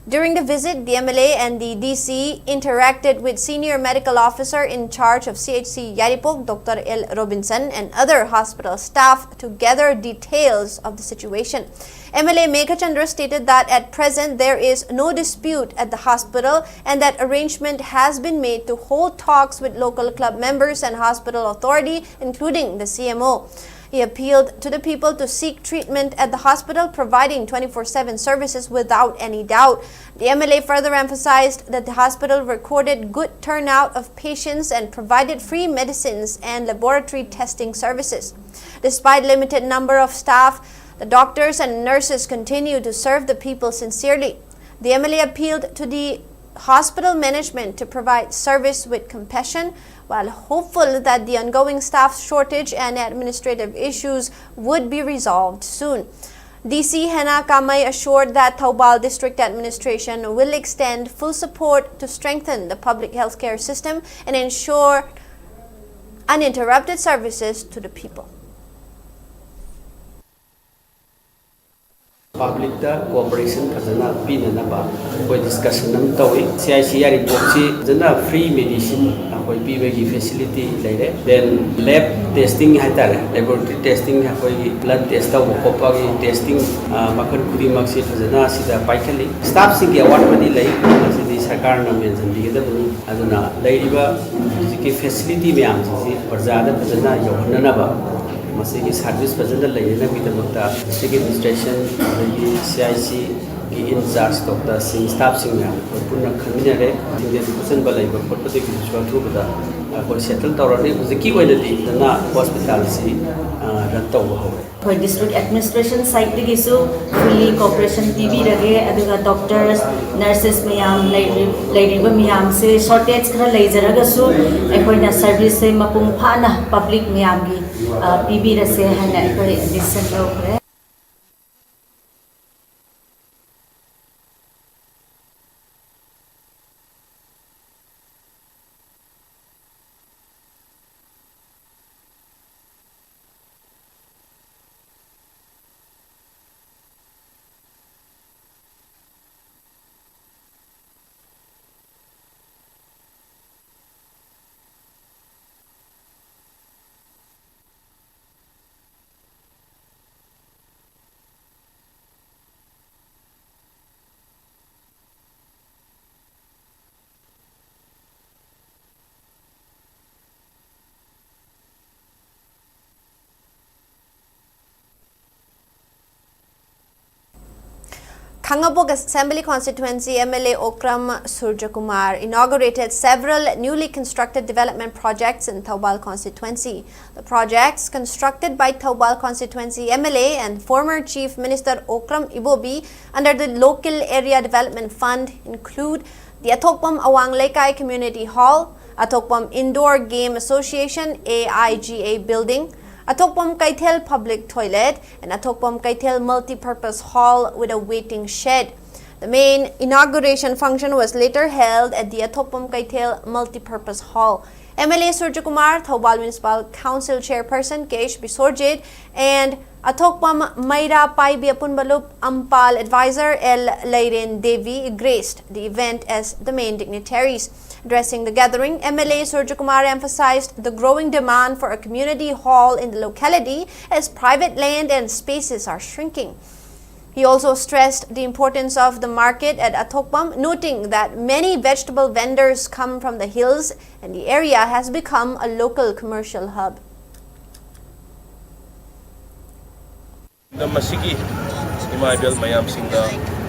During the visit, the M L A and the D C interacted with senior medical officer in charge of C H C Yairipok, Doctor L Robinson, and other hospital staff to gather details of the situation. M L A Meghachandra stated that at present there is no dispute at the hospital and that arrangement has been made to hold talks with local club members and hospital authority, including the C M O. He appealed to the people to seek treatment at the hospital, providing twenty-four seven services without any doubt. The M L A further emphasized that the hospital recorded good turnout of patients and provided free medicines and laboratory testing services. Despite limited number of staff, the doctors and nurses continue to serve the people sincerely. The M L A appealed to the hospital management to provide service with compassion, while hopeful that the ongoing staff shortage and administrative issues would be resolved soon. D C Hena Kamei assured that Thoubal District Administration will extend full support to strengthen the public healthcare system and ensure uninterrupted services to the people. Publicꯇ cooperation ꯐꯖꯅ ꯄꯤꯅꯅꯕ ꯑꯩꯈꯣꯏ discussion ꯑꯃ ꯇꯧꯏ꯫ C H C Yairipokꯁꯤ ꯐꯖꯅ free medicine ꯑꯩꯈꯣꯏ ꯄꯤꯕꯒꯤ facility ꯂꯩꯔꯦ꯫ Then lab testing ꯍꯥꯏꯇꯥꯔꯦ, laboratory testing, ꯑꯩꯈꯣꯏꯒꯤ blood test ꯇꯧꯕ ꯈꯣꯠꯄꯒꯤ testing, ꯑ, ꯃꯈꯜ ꯈꯨꯗꯤꯡꯃꯛꯁꯤ ꯐꯖꯅ ꯁꯤꯗ ꯄꯥꯏꯈꯠꯂꯤ꯫ Staffꯁꯤꯡꯒꯤ ꯑꯋꯥꯠꯄꯗꯤ ꯂꯩ, ꯃꯁꯤꯗꯤ ꯁꯔꯀꯥꯔꯅ ꯃꯦꯟꯁꯤꯟꯕꯤꯒꯗꯕꯅꯤ꯫ ꯑꯗꯨꯅ ꯂꯩꯔꯤꯕ ꯍꯧꯖꯤꯛꯀꯤ facility ꯃꯌꯥꯝꯁꯤꯡꯁꯤ ꯄ꯭ꯔꯖꯥꯗ ꯐꯖꯅ ꯌꯧꯍꯟꯅꯅꯕ, ꯃꯁꯤꯒꯤ service ꯐꯖꯅ ꯂꯩꯅꯅꯕꯒꯤꯗꯃꯛꯇ district administration, ꯑꯗꯒꯤ C H C, ꯏꯟ ꯆꯥꯔꯖ ꯗꯣꯛꯇꯔꯁꯤꯡ, ꯁ꯭ꯇꯥꯐꯁꯤꯡ ꯃꯌꯥꯝ ꯑꯩꯈꯣꯏ ꯄꯨꯟꯅ ꯈꯟꯃꯤꯟꯅꯔꯦ꯫ ꯊꯤꯡꯖꯤꯟ ꯈꯣꯠꯆꯤꯟꯕ ꯂꯩꯕ ꯈꯣꯠꯄꯗꯒꯤꯁꯨ ꯑꯊꯨꯕꯗ ꯑꯩꯈꯣꯏ ꯁꯦꯇꯜ ꯇꯧꯔꯅꯤ꯫ ꯍꯧꯖꯤꯛꯀꯤ ꯑꯣꯏꯅꯗꯤ ꯗꯅꯥ ꯍꯣꯁꯄꯤꯇꯥꯜ ꯑꯁꯤ ꯔꯟ ꯇꯧꯕ ꯍꯧꯔꯦ꯫ ꯑꯩꯈꯣꯏ ꯗꯤꯁꯇ꯭ꯔꯤꯛ ꯑꯦꯗꯃꯤꯅꯤꯁꯇ꯭ꯔꯦꯁꯟ ꯁꯥꯏꯠꯇꯒꯤꯁꯨ ꯐꯨꯜꯂꯤ ꯀꯣꯑꯣꯄꯔꯦꯁꯟ ꯄꯤꯕꯤꯔꯒꯦ꯫ ꯑꯗꯨꯒ ꯗꯣꯛꯇꯔꯁ, ꯅꯔꯁꯦꯁ ꯃꯌꯥꯝ ꯂꯩꯔꯤ-, ꯂꯩꯔꯤꯕ ꯃꯌꯥꯝꯁꯦ ꯁꯣꯔꯇꯦꯖ ꯈꯔ ꯂꯩꯖꯔꯒꯁꯨ ꯑꯩꯈꯣꯏꯅ ꯁꯔꯚꯤꯁꯁꯦ ꯃꯄꯨꯡ ꯐꯥꯅ ꯄꯕ꯭ꯂꯤꯛ ꯃꯌꯥꯝꯒꯤ ꯄꯤꯕꯤꯔꯁꯦ ꯍꯥꯏꯅ ꯑꯩꯈꯣꯏ ꯗꯤꯁꯤꯖꯟ ꯂꯧꯈ꯭ꯔꯦ꯫ Thangabok Assembly Constituency M L A Okram Surjakumar inaugurated several newly constructed development projects in Thoubal constituency. The projects, constructed by Thoubal constituency M L A and former Chief Minister Okram Ibobi under the Local Area Development Fund, include the Athokpam Awang Leikai Community Hall, Athokpam Indoor Game Association, A I G A building, Athokpam Keithel Public Toilet, and Athokpam Keithel Multipurpose Hall with a waiting shed. The main inauguration function was later held at the Athokpam Keithel Multipurpose Hall. M L A Surjakumar, Thoubal Municipal Council Chairperson K H Biswarjit, and Athokpam Meira Paibi Apunbalup Ampal Advisor L Leiren Devi graced the event as the main dignitaries. Addressing the gathering, M L A Surjakumar emphasized the growing demand for a community hall in the locality as private land and spaces are shrinking. He also stressed the importance of the market at Athokpam, noting that many vegetable vendors come from the hills and the area has become a local commercial hub. ꯃꯁꯤꯒꯤ ꯏꯃꯥ ꯏꯕꯦꯜ ꯃꯌꯥꯝꯁꯤꯡꯗ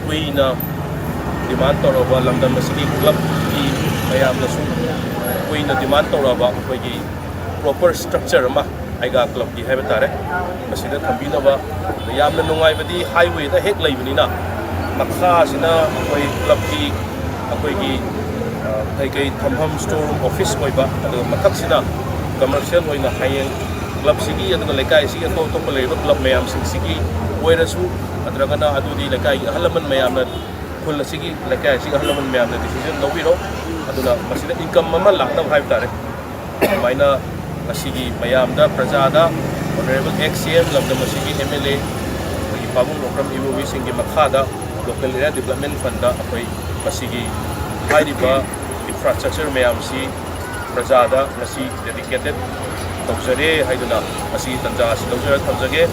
ꯀꯨꯏꯅ ꯗꯤꯃꯥꯟ ꯇꯧꯔꯕ, ꯂꯝꯗꯝ ꯑꯁꯤꯒꯤ ꯀ꯭ꯂꯕꯀꯤ ꯃꯌꯥꯝꯅꯁꯨ ꯀꯨꯏꯅ ꯗꯤꯃꯥꯟ ꯇꯧꯔꯕ ꯑꯩꯈꯣꯏꯒꯤ ꯄ꯭ꯔꯣꯄꯔ ꯁ꯭ꯇ꯭ꯔꯛꯆꯔ ꯑꯃ ꯑꯩꯒꯥ ꯀ꯭ꯂꯕꯀꯤ ꯍꯥꯏꯕ ꯇꯥꯔꯦ, ꯃꯁꯤꯗ ꯊꯝꯕꯤꯅꯕ꯫ ꯌꯥꯝꯅ ꯅꯨꯡꯉꯥꯏꯕꯗꯤ ꯍꯥꯏꯋꯦꯗ ꯍꯦꯛ ꯂꯩꯕꯅꯤꯅ, ꯃꯈꯥꯁꯤꯅ ꯑꯩꯈꯣꯏ ꯀ꯭ꯂꯕꯀꯤ ꯑꯩꯈꯣꯏꯒꯤ ꯀꯩꯀꯩ ꯊꯝꯐꯝ, ꯁ꯭ꯇꯣꯔ ꯔꯨꯝ, ꯑꯣꯐꯤꯁ ꯑꯣꯏꯕ, ꯑꯗꯨꯒ ꯃꯊꯛꯁꯤꯅ ꯀꯃꯔꯁꯤꯌꯦꯜ ꯑꯣꯏꯅ ꯍꯌꯦꯡ ꯀ꯭ꯂꯕꯁꯤꯒꯤ ꯑꯗꯨꯒ ꯂꯩꯀꯥꯏꯁꯤꯒꯤ ꯑꯇꯣꯞ ꯑꯇꯣꯞꯄ ꯂꯩꯔꯤꯕ ꯀ꯭ꯂꯕ ꯃꯌꯥꯝꯁꯤꯡꯁꯤꯒꯤ ꯑꯣꯏꯔꯁꯨ, ꯅꯠꯇ꯭ꯔꯒꯅ ꯑꯗꯨꯗꯤ ꯂꯩꯀꯥꯏꯒꯤ ꯑꯍꯜ ꯂꯃꯟ ꯃꯌꯥꯝꯅ, ꯈꯨꯜ ꯑꯁꯤꯒꯤ, ꯂꯩꯀꯥꯏ ꯑꯁꯤꯒꯤ ꯑꯍꯜ ꯂꯃꯟ ꯃꯌꯥꯝꯅ ꯗꯤꯁꯤꯖꯟ ꯂꯧꯕꯤꯔꯣ꯫ ꯑꯗꯨꯅ ꯃꯁꯤꯗ ꯏꯟꯀꯝ ꯑꯃ ꯂꯥꯛꯅꯕ ꯍꯥꯏꯕ ꯇꯥꯔꯦ꯫ ꯑꯗꯨꯃꯥꯏꯅ ꯉꯁꯤꯒꯤ ꯃꯌꯥꯝꯗ, ꯄ꯭ꯔꯖꯥꯗ ꯑꯣꯅꯔꯦꯕꯜ ꯑꯦꯛꯁ ꯁꯤ ꯑꯦꯝ, ꯂꯝꯗꯝ ꯑꯁꯤꯒꯤ ꯑꯦꯝ ꯑꯦꯜ ꯑꯦ, ꯑꯩꯈꯣꯏꯒꯤ ꯄꯥꯕꯨꯡ ꯂꯧꯀ꯭ꯔꯝ ꯏꯕꯣꯕꯤꯁꯤꯡꯒꯤ ꯃꯈꯥꯗ ꯂꯣꯀꯦꯜ ꯑꯦꯔꯤꯌꯥ ꯗꯤꯕ꯭ꯂꯞꯃꯦꯟ ꯐꯟꯗ ꯑꯩꯈꯣꯏ ꯃꯁꯤꯒꯤ ꯍꯥꯏꯔꯤꯕ ꯏꯟꯐ꯭ꯔꯥꯁ꯭ꯇ꯭ꯔꯛꯆꯔ ꯃꯌꯥꯝꯁꯤ ꯄ꯭ꯔꯖꯥꯗ ꯉꯁꯤ ꯗꯦꯗꯤꯀꯦꯇꯦꯠ ꯇꯧꯖꯔꯦ ꯍꯥꯏꯗꯨꯅ ꯃꯁꯤꯒꯤ ꯇꯥꯟꯖꯥ ꯑꯁꯤ ꯂꯧꯖꯔ ꯊꯝꯖꯒꯦ꯫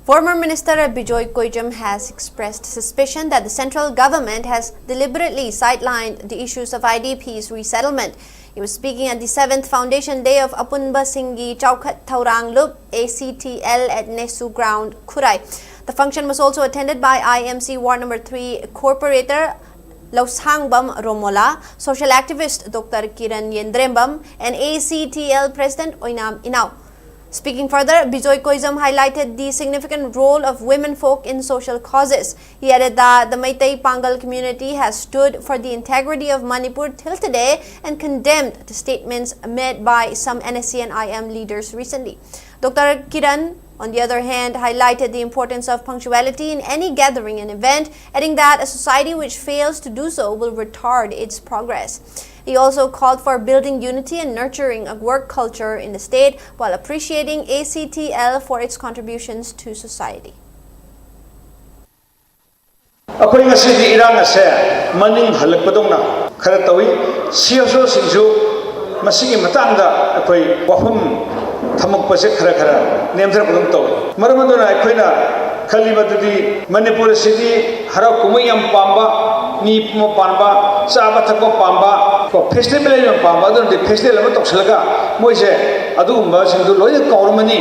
Former Minister Bijoy Koijam has expressed suspicion that the central government has deliberately sidelined the issues of I D Ps resettlement. He was speaking at the seventh Foundation Day of Apunba Singgi Chaukhat Thaurang Lup, A C T L, at Nesu Ground, Khurai. The function was also attended by I M C Ward Number Three Corporator Lausangbam Romola, social activist Doctor Kiran Yendrembam, and A C T L President Oinam Inau. Speaking further, Bijoy Koijam highlighted the significant role of women folk in social causes. He added that the Meitei Pangal community has stood for the integrity of Manipur till today and condemned the statements made by some N S C N I M leaders recently. Doctor Kiran, on the other hand, highlighted the importance of punctuality in any gathering and event, adding that a society which fails to do so will retard its progress. He also called for building unity and nurturing a work culture in the state while appreciating A C T L for its contributions to society. ꯑꯩꯈꯣꯏ ꯉꯁꯤꯗꯤ ꯏꯔꯥꯡ ꯑꯁꯦ ꯃꯅꯤꯡ ꯍꯜꯂꯛꯄꯗꯧꯅ ꯈꯔ ꯇꯧꯏ꯫ C F ꯑꯣꯁꯤꯡꯁꯨ ꯃꯁꯤꯒꯤ ꯃꯇꯥꯡꯗ ꯑꯩꯈꯣꯏ ꯋꯥꯐꯝ ꯊꯝꯃꯛꯄꯁꯦ ꯈꯔ ꯈꯔ ꯅꯦꯝꯊꯔꯛꯄꯗꯧꯅ ꯇꯧꯏ꯫ ꯃꯔꯝ ꯑꯗꯨꯅ ꯑꯩꯈꯣꯏꯅ ꯈꯜꯂꯤꯕꯗꯨꯗꯤ ꯃꯅꯤꯄꯨꯔ ꯑꯁꯤꯗꯤ ꯍꯔꯥꯎ ꯀꯨꯝꯍꯩ ꯌꯥꯝ ꯄꯥꯝꯕ, ꯃꯤ ꯄꯨꯝꯕ ꯄꯥꯝꯕ, ꯆꯥꯕ ꯊꯛꯄ ꯄꯥꯝꯕ, ꯀꯣ, ꯐꯦꯁꯇꯤꯚꯦꯜ ꯌꯥꯝ ꯄꯥꯝꯕ, ꯑꯗꯨꯅꯗꯤ ꯐꯦꯁꯇꯤꯚꯦꯜ ꯑꯃ ꯇꯧꯁꯤꯜꯂꯒ ꯃꯣꯏꯁꯦ ꯑꯗꯨꯒꯨꯝꯕꯁꯤꯡꯗꯨ ꯂꯣꯏꯅ ꯀꯥꯎꯔꯝꯃꯅꯤ,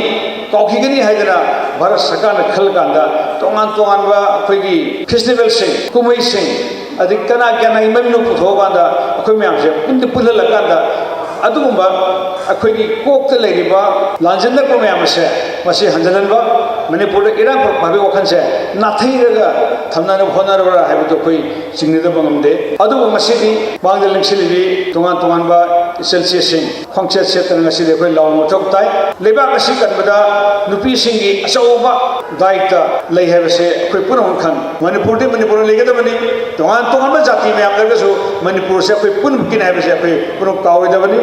ꯀꯥꯎꯈꯤꯒꯅꯤ ꯍꯥꯏꯗꯅ ꯚꯥꯔꯠ ꯁꯔꯀꯥꯔꯅ ꯈꯜꯂꯀꯥꯟꯗ ꯇꯣꯉꯥꯟ ꯇꯣꯉꯥꯟꯕ ꯑꯩꯈꯣꯏꯒꯤ ꯐꯦꯁꯇꯤꯚꯦꯜꯁꯤꯡ, ꯀꯨꯝꯍꯩꯁꯤꯡ, ꯑꯗꯒꯤ ꯀꯅꯥ ꯀꯅꯥꯒꯤ ꯃꯃꯤꯡꯅꯣ ꯄꯨꯊꯣꯛꯑꯀꯥꯟꯗ ꯑꯩꯈꯣꯏ ꯃꯌꯥꯝꯁꯦ ꯄꯨꯟꯗꯤ ꯄꯨꯜꯍꯜꯂꯀꯥꯟꯗ ꯑꯗꯨꯒꯨꯝꯕ ꯑꯩꯈꯣꯏꯒꯤ ꯀꯣꯛꯇ ꯂꯩꯔꯤꯕ ꯂꯥꯟꯖꯦꯟꯅꯔꯛꯄ ꯃꯌꯥꯝ ꯑꯁꯦ ꯃꯁꯤ ꯍꯟꯖꯤꯜꯍꯟꯕ, ꯃꯅꯤꯄꯨꯔꯗ ꯏꯔꯥꯡ ꯄꯨꯔꯛꯄ ꯍꯥꯏꯕꯒꯤ ꯋꯥꯈꯜꯁꯦ ꯅꯥꯊꯩꯔꯒ ꯊꯝꯅꯅꯕ ꯍꯣꯠꯅꯔꯕ꯭ꯔꯥ ꯍꯥꯏꯕꯗꯨ ꯑꯩꯈꯣꯏ ꯆꯤꯡꯅꯗꯕ ꯉꯝꯗꯦ꯫ ꯑꯗꯨꯕꯨ ꯉꯁꯤꯗꯤ ꯃꯥꯡꯗ ꯂꯦꯡꯁꯤꯜꯂꯤꯕꯤ ꯇꯣꯉꯥꯟ ꯇꯣꯉꯥꯟꯕ ꯏꯆꯜꯁꯤꯡ ꯈꯣꯡꯆꯠ ꯁꯦꯠꯇꯅ ꯉꯁꯤꯗꯤ ꯑꯩꯈꯣꯏ ꯂꯥꯎ ꯃꯊꯧ ꯇꯥꯏ꯫ ꯂꯩꯕꯥꯛ ꯑꯁꯤ ꯀꯟꯕꯗ ꯅꯨꯄꯤꯁꯤꯡꯒꯤ ꯑꯆꯧꯕ ꯗꯥꯏꯇ ꯂꯩ ꯍꯥꯏꯕꯁꯦ ꯑꯩꯈꯣꯏ ꯄꯨꯝꯅꯃꯛ ꯈꯪ-, ꯃꯅꯤꯄꯨꯔꯗꯤ ꯃꯅꯤꯄꯨꯔꯗ ꯂꯩꯒꯗꯕꯅꯤ꯫ ꯇꯣꯉꯥꯟ ꯇꯣꯉꯥꯟꯕ ꯖꯥꯇꯤ ꯃꯌꯥꯝ ꯂꯩꯔꯒꯁꯨ ꯃꯅꯤꯄꯨꯔꯁꯦ ꯑꯩꯈꯣꯏ ꯄꯨꯝꯅꯃꯛꯀꯤꯅꯤ ꯍꯥꯏꯕꯁꯦ ꯑꯩꯈꯣꯏ ꯄꯨꯝꯅꯃꯛ ꯀꯥꯎꯔꯣꯏꯗꯕꯅꯤ꯫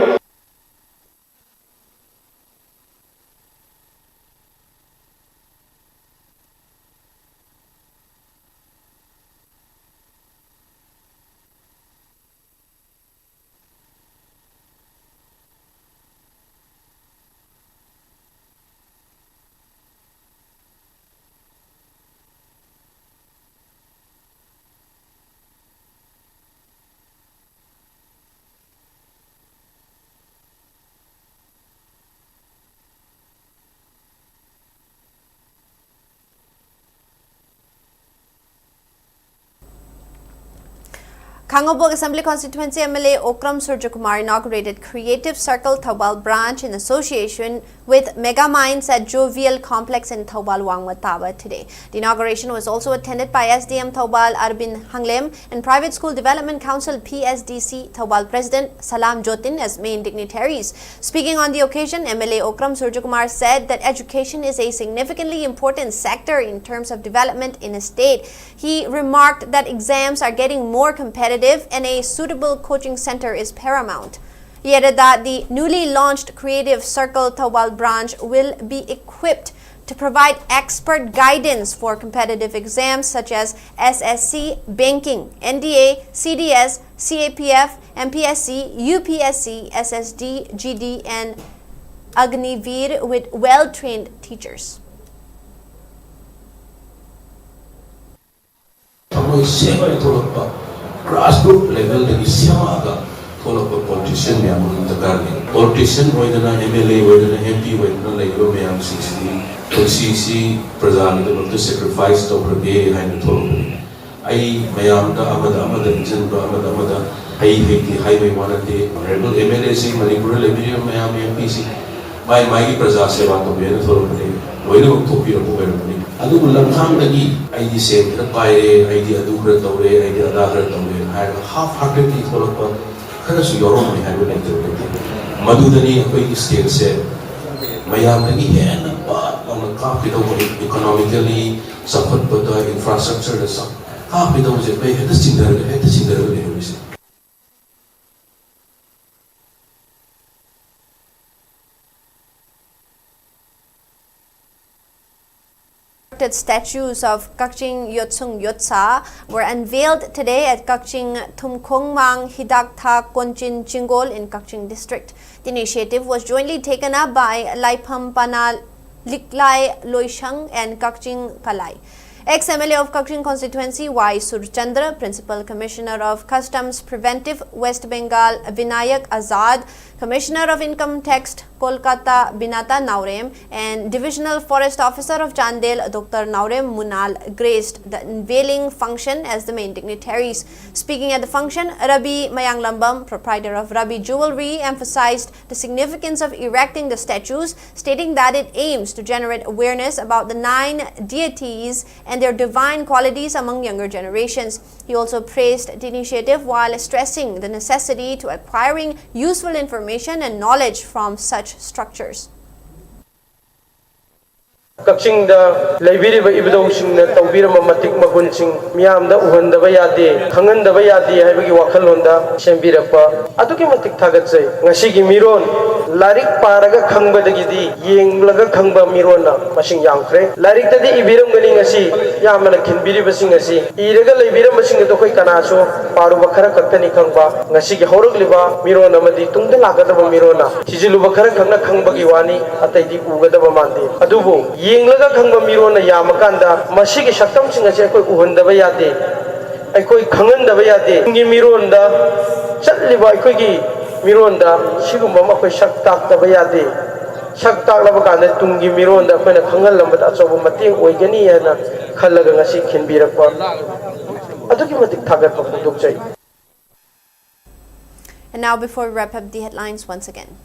Khangabok Assembly Constituency M L A Okram Surjakumar inaugurated Creative Circle Thoubal branch in association with Mega Minds at Jovial Complex in Thoubal Wangma Taba today. The inauguration was also attended by S D M Thoubal Arvind Hanglem and Private School Development Council P S D C Thoubal President Salam Jotin as main dignitaries. Speaking on the occasion, M L A Okram Surjakumar said that education is a significantly important sector in terms of development in a state. He remarked that exams are getting more competitive and a suitable coaching center is paramount. He added that the newly launched Creative Circle Thoubal branch will be equipped to provide expert guidance for competitive exams such as S S C, banking, N D A, C D S, C A P F, M P S C, U P S C, S S D, G D, and Agniveer with well-trained teachers. ꯊꯃꯣꯏ ꯁꯦꯡꯅ ꯊꯣꯛꯂꯛꯄ, grassroot levelꯗꯒꯤ ꯁꯦꯝꯃꯛꯑꯒ ꯊꯣꯛꯂꯛꯄ politician ꯃꯌꯥꯝ ꯑꯃ ꯗꯔꯀꯥꯔ ꯂꯩ꯫ Politician ꯑꯣꯏꯗꯅ, M L A ꯑꯣꯏꯗꯅ, M P ꯑꯣꯏꯗꯅ ꯂꯩꯔꯤꯕ ꯃꯌꯥꯝꯁꯤꯡꯁꯤꯗꯤ ꯄꯨꯟꯁꯤꯁꯤ ꯄ꯭ꯔꯖꯥꯒꯤꯗꯃꯛꯇ ꯁꯦꯀ꯭ꯔꯤꯐꯥꯏꯁ ꯇꯧꯈ꯭ꯔꯒꯦ ꯍꯥꯏꯅ ꯊꯣꯛꯂꯛꯄꯅꯤ꯫ ꯑꯩ ꯃꯌꯥꯝꯗ ꯑꯃꯗ ꯑꯃꯗ ꯏꯟꯁꯤꯟꯕ, ꯑꯃꯗ ꯑꯃꯗ ꯍꯩ ꯍꯩꯇꯦ ꯍꯥꯏꯕꯒꯤ ꯋꯥ ꯅꯠꯇꯦ꯫ ꯑꯣꯅꯔꯦꯕꯜ ꯑꯦꯝ ꯑꯦꯜ ꯑꯦꯁꯤꯡ, ꯃꯅꯤꯄꯨꯔꯗ ꯂꯩꯕꯤꯔꯤꯕ ꯃꯌꯥꯝ ꯑꯦꯝ ꯄꯤꯁꯤꯡ, ꯃꯥꯏ ꯃꯥꯏꯒꯤ ꯄ꯭ꯔꯖꯥ ꯁꯦꯕꯥ ꯇꯧꯒꯦꯅ ꯊꯣꯛꯂꯛꯄꯅꯤ꯫ ꯂꯣꯏꯅꯃꯛ ꯊꯣꯛꯄꯤꯔꯛꯄ ꯑꯣꯏꯔꯝꯒꯅꯤ꯫ ꯑꯗꯨꯕꯨ ꯂꯝꯈꯥꯡꯗꯒꯤ ꯑꯩꯗꯤ ꯁꯦꯟ ꯈꯔ ꯄꯥꯏꯔꯦ, ꯑꯩꯗꯤ ꯑꯗꯨ ꯈꯔ ꯇꯧꯔꯦ, ꯑꯩꯗꯤ ꯑꯗꯥ ꯈꯔ ꯇꯧꯔꯦ ꯍꯥꯏꯔꯒ ꯍꯥꯐ ꯍꯥꯔꯇꯦꯗꯂꯤ ꯊꯣꯛꯂꯛꯄ ꯈꯔꯁꯨ ꯌꯥꯎꯔꯝꯃꯤ ꯍꯥꯏꯕ ꯂꯩꯇꯕ ꯅꯠꯇꯦ꯫ ꯃꯗꯨꯗꯅꯤ ꯑꯩꯈꯣꯏꯒꯤ ꯁ꯭ꯇꯦꯠꯁꯦ ꯃꯌꯥꯝꯗꯒꯤ ꯍꯦꯟꯅ ꯄꯥꯛ ꯂꯥꯎꯅ ꯀꯥꯞꯈꯤꯗꯧꯕ, ꯏꯀꯣꯅꯣꯃꯤꯀꯦꯜꯂꯤ ꯆꯥꯎꯈꯠꯄꯗ, ꯏꯟꯐ꯭ꯔꯥꯁ꯭ꯇ꯭ꯔꯛꯆꯔꯗ ꯆꯥꯎ-, ꯀꯥꯞꯈꯤꯗꯧꯕꯁꯦ ꯑꯩꯈꯣꯏ ꯍꯦꯛꯇ ꯆꯤꯡꯊꯔꯒ, ꯍꯦꯛꯇ ꯆꯤꯡꯊꯔꯒ ꯂꯩꯍꯧꯔꯤꯁꯦ꯫ Statues of Kakching Yotsung Yotsa were unveiled today at Kakching Thumkhongmang Hidaktha Konchin Chingol in Kakching district. The initiative was jointly taken up by Laipham Pana Liklai Loishang and Kakching Kalai. Ex-M L A of Kakching constituency Y Surchandra, Principal Commissioner of Customs Preventive West Bengal Vinayak Azad, Commissioner of Income Tax Kolkata Binata Naorem, and Divisional Forest Officer of Chandel Doctor Naorem Munal graced the unveiling function as the main dignitaries. Speaking at the function, Rabi Mayanglambam, proprietor of Rabi Jewelry, emphasized the significance of erecting the statues, stating that it aims to generate awareness about the nine deities and their divine qualities among younger generations. He also praised the initiative while stressing the necessity to acquiring useful information and knowledge from such structures. ꯀꯛꯆꯤꯡꯗ ꯂꯩꯕꯤꯔꯤꯕ ꯏꯕꯨꯙꯧꯁꯤꯡꯅ ꯇꯧꯕꯤꯔꯝꯕ ꯃꯇꯤꯛ ꯃꯒꯨꯟꯁꯤꯡ ꯃꯤꯌꯥꯝꯗ ꯎꯍꯟꯗꯕ ꯌꯥꯗꯦ, ꯈꯪꯍꯟꯗꯕ ꯌꯥꯗꯦ ꯍꯥꯏꯕꯒꯤ ꯋꯥꯈꯜꯂꯣꯟꯗ ꯁꯦꯝꯕꯤꯔꯛꯄ ꯑꯗꯨꯛꯀꯤ ꯃꯇꯤꯛ ꯊꯥꯒꯠꯆꯩ꯫ ꯉꯁꯤꯒꯤ ꯃꯤꯔꯣꯟ ꯂꯥꯏꯔꯤꯛ ꯄꯥꯔꯒ ꯈꯪꯕꯗꯒꯤꯗꯤ ꯌꯦꯡꯂꯒ ꯈꯪꯕ ꯃꯤꯔꯣꯟꯅ ꯃꯁꯤꯡ ꯌꯥꯝꯈ꯭ꯔꯦ꯫ ꯂꯥꯏꯔꯤꯛꯇꯗꯤ ꯏꯕꯤꯔꯝꯒꯅꯤ ꯉꯁꯤ ꯏꯌꯥꯝꯕꯅ ꯈꯤꯟꯕꯤꯔꯤꯕꯁꯤꯡ ꯑꯁꯤ꯫ ꯏꯔꯒ ꯂꯩꯕꯤꯔꯝꯕꯁꯤꯡ ꯑꯗꯨ ꯑꯩꯈꯣꯏ ꯀꯅꯥꯁꯨ ꯄꯥꯔꯨꯕ ꯈꯔ ꯈꯛꯇꯅꯤ ꯈꯪꯕ꯫ ꯉꯁꯤꯒꯤ ꯍꯧꯔꯛꯂꯤꯕ ꯃꯤꯔꯣꯟ ꯑꯃꯗꯤ ꯇꯨꯡꯗ ꯂꯥꯛꯀꯗꯕ ꯃꯤꯔꯣꯟꯅ ꯊꯤꯖꯤꯜꯂꯨꯕ ꯈꯔ ꯈꯛꯅ ꯈꯪꯕꯒꯤ ꯋꯥꯅꯤ, ꯑꯇꯩꯗꯤ ꯎꯒꯗꯕ ꯃꯥꯟꯗꯦ꯫ ꯑꯗꯨꯕꯨ ꯌꯦꯡꯂꯒ ꯈꯪꯕ ꯃꯤꯔꯣꯟꯅ ꯌꯥꯝꯃꯀꯥꯟꯗ ꯃꯁꯤꯒꯤ ꯁꯛꯇꯝꯁꯤꯡ ꯑꯁꯤ ꯑꯩꯈꯣꯏ ꯎꯍꯟꯗꯕ ꯌꯥꯗꯦ꯫ ꯑꯩꯈꯣꯏ ꯈꯪꯍꯟꯗꯕ ꯌꯥꯗꯦ꯫ ꯇꯨꯡꯒꯤ ꯃꯤꯔꯣꯟꯗ ꯆꯠꯂꯤꯕ ꯑꯩꯈꯣꯏꯒꯤ ꯃꯤꯔꯣꯟꯗ ꯁꯤꯒꯨꯝꯕ ꯑꯃ ꯑꯩꯈꯣꯏ ꯁꯛ ꯇꯥꯛꯇꯕ ꯌꯥꯗꯦ꯫ ꯁꯛ ꯇꯥꯛꯂꯕ ꯀꯥꯟꯗ ꯇꯨꯡꯒꯤ ꯃꯤꯔꯣꯟꯗ ꯑꯩꯈꯣꯏꯅ ꯈꯪꯍꯜꯂꯝꯕꯗ ꯑꯆꯧꯕ ꯃꯇꯦꯡ ꯑꯣꯏꯒꯅꯤ ꯍꯥꯏꯅ ꯈꯜꯂꯒ ꯉꯁꯤ ꯈꯤꯟꯕꯤꯔꯛꯄ ꯑꯗꯨꯛꯀꯤ ꯃꯇꯤꯛ ꯊꯥꯒꯠꯄ ꯐꯣꯡꯗꯣꯛꯆꯩ꯫ And now, before we wrap up, the headlines once again.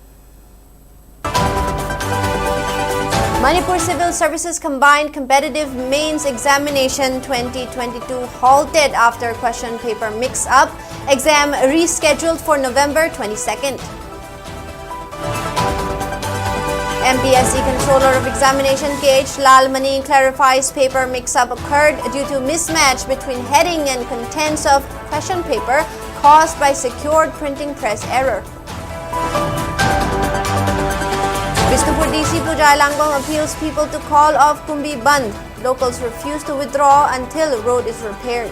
Manipur Civil Services Combined Competitive Mains Examination twenty twenty-two halted after question paper mix-up. Exam rescheduled for November twenty-second. M P S C Controller of Examination K H Lalmani clarifies paper mix-up occurred due to mismatch between heading and contents of question paper caused by secured printing press error. Bishnupur D C Pujai Langong appeals people to call off Kumbi Bandh. Locals refuse to withdraw until road is repaired.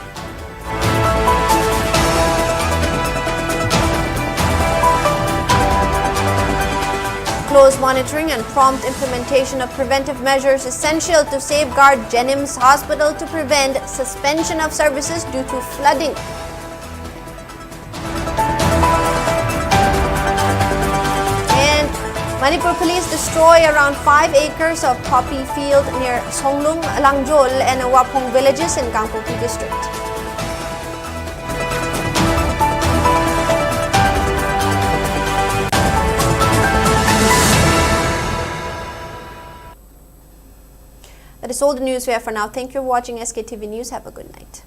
Close monitoring and prompt implementation of preventive measures essential to safeguard JNIMS Hospital to prevent suspension of services due to flooding. And Manipur police destroy around five acres of poppy field near Songlung, Langjol, and Waphong villages in Kangpokpi district. That is all the news we have for now. Thank you for watching S K T V News. Have a good night.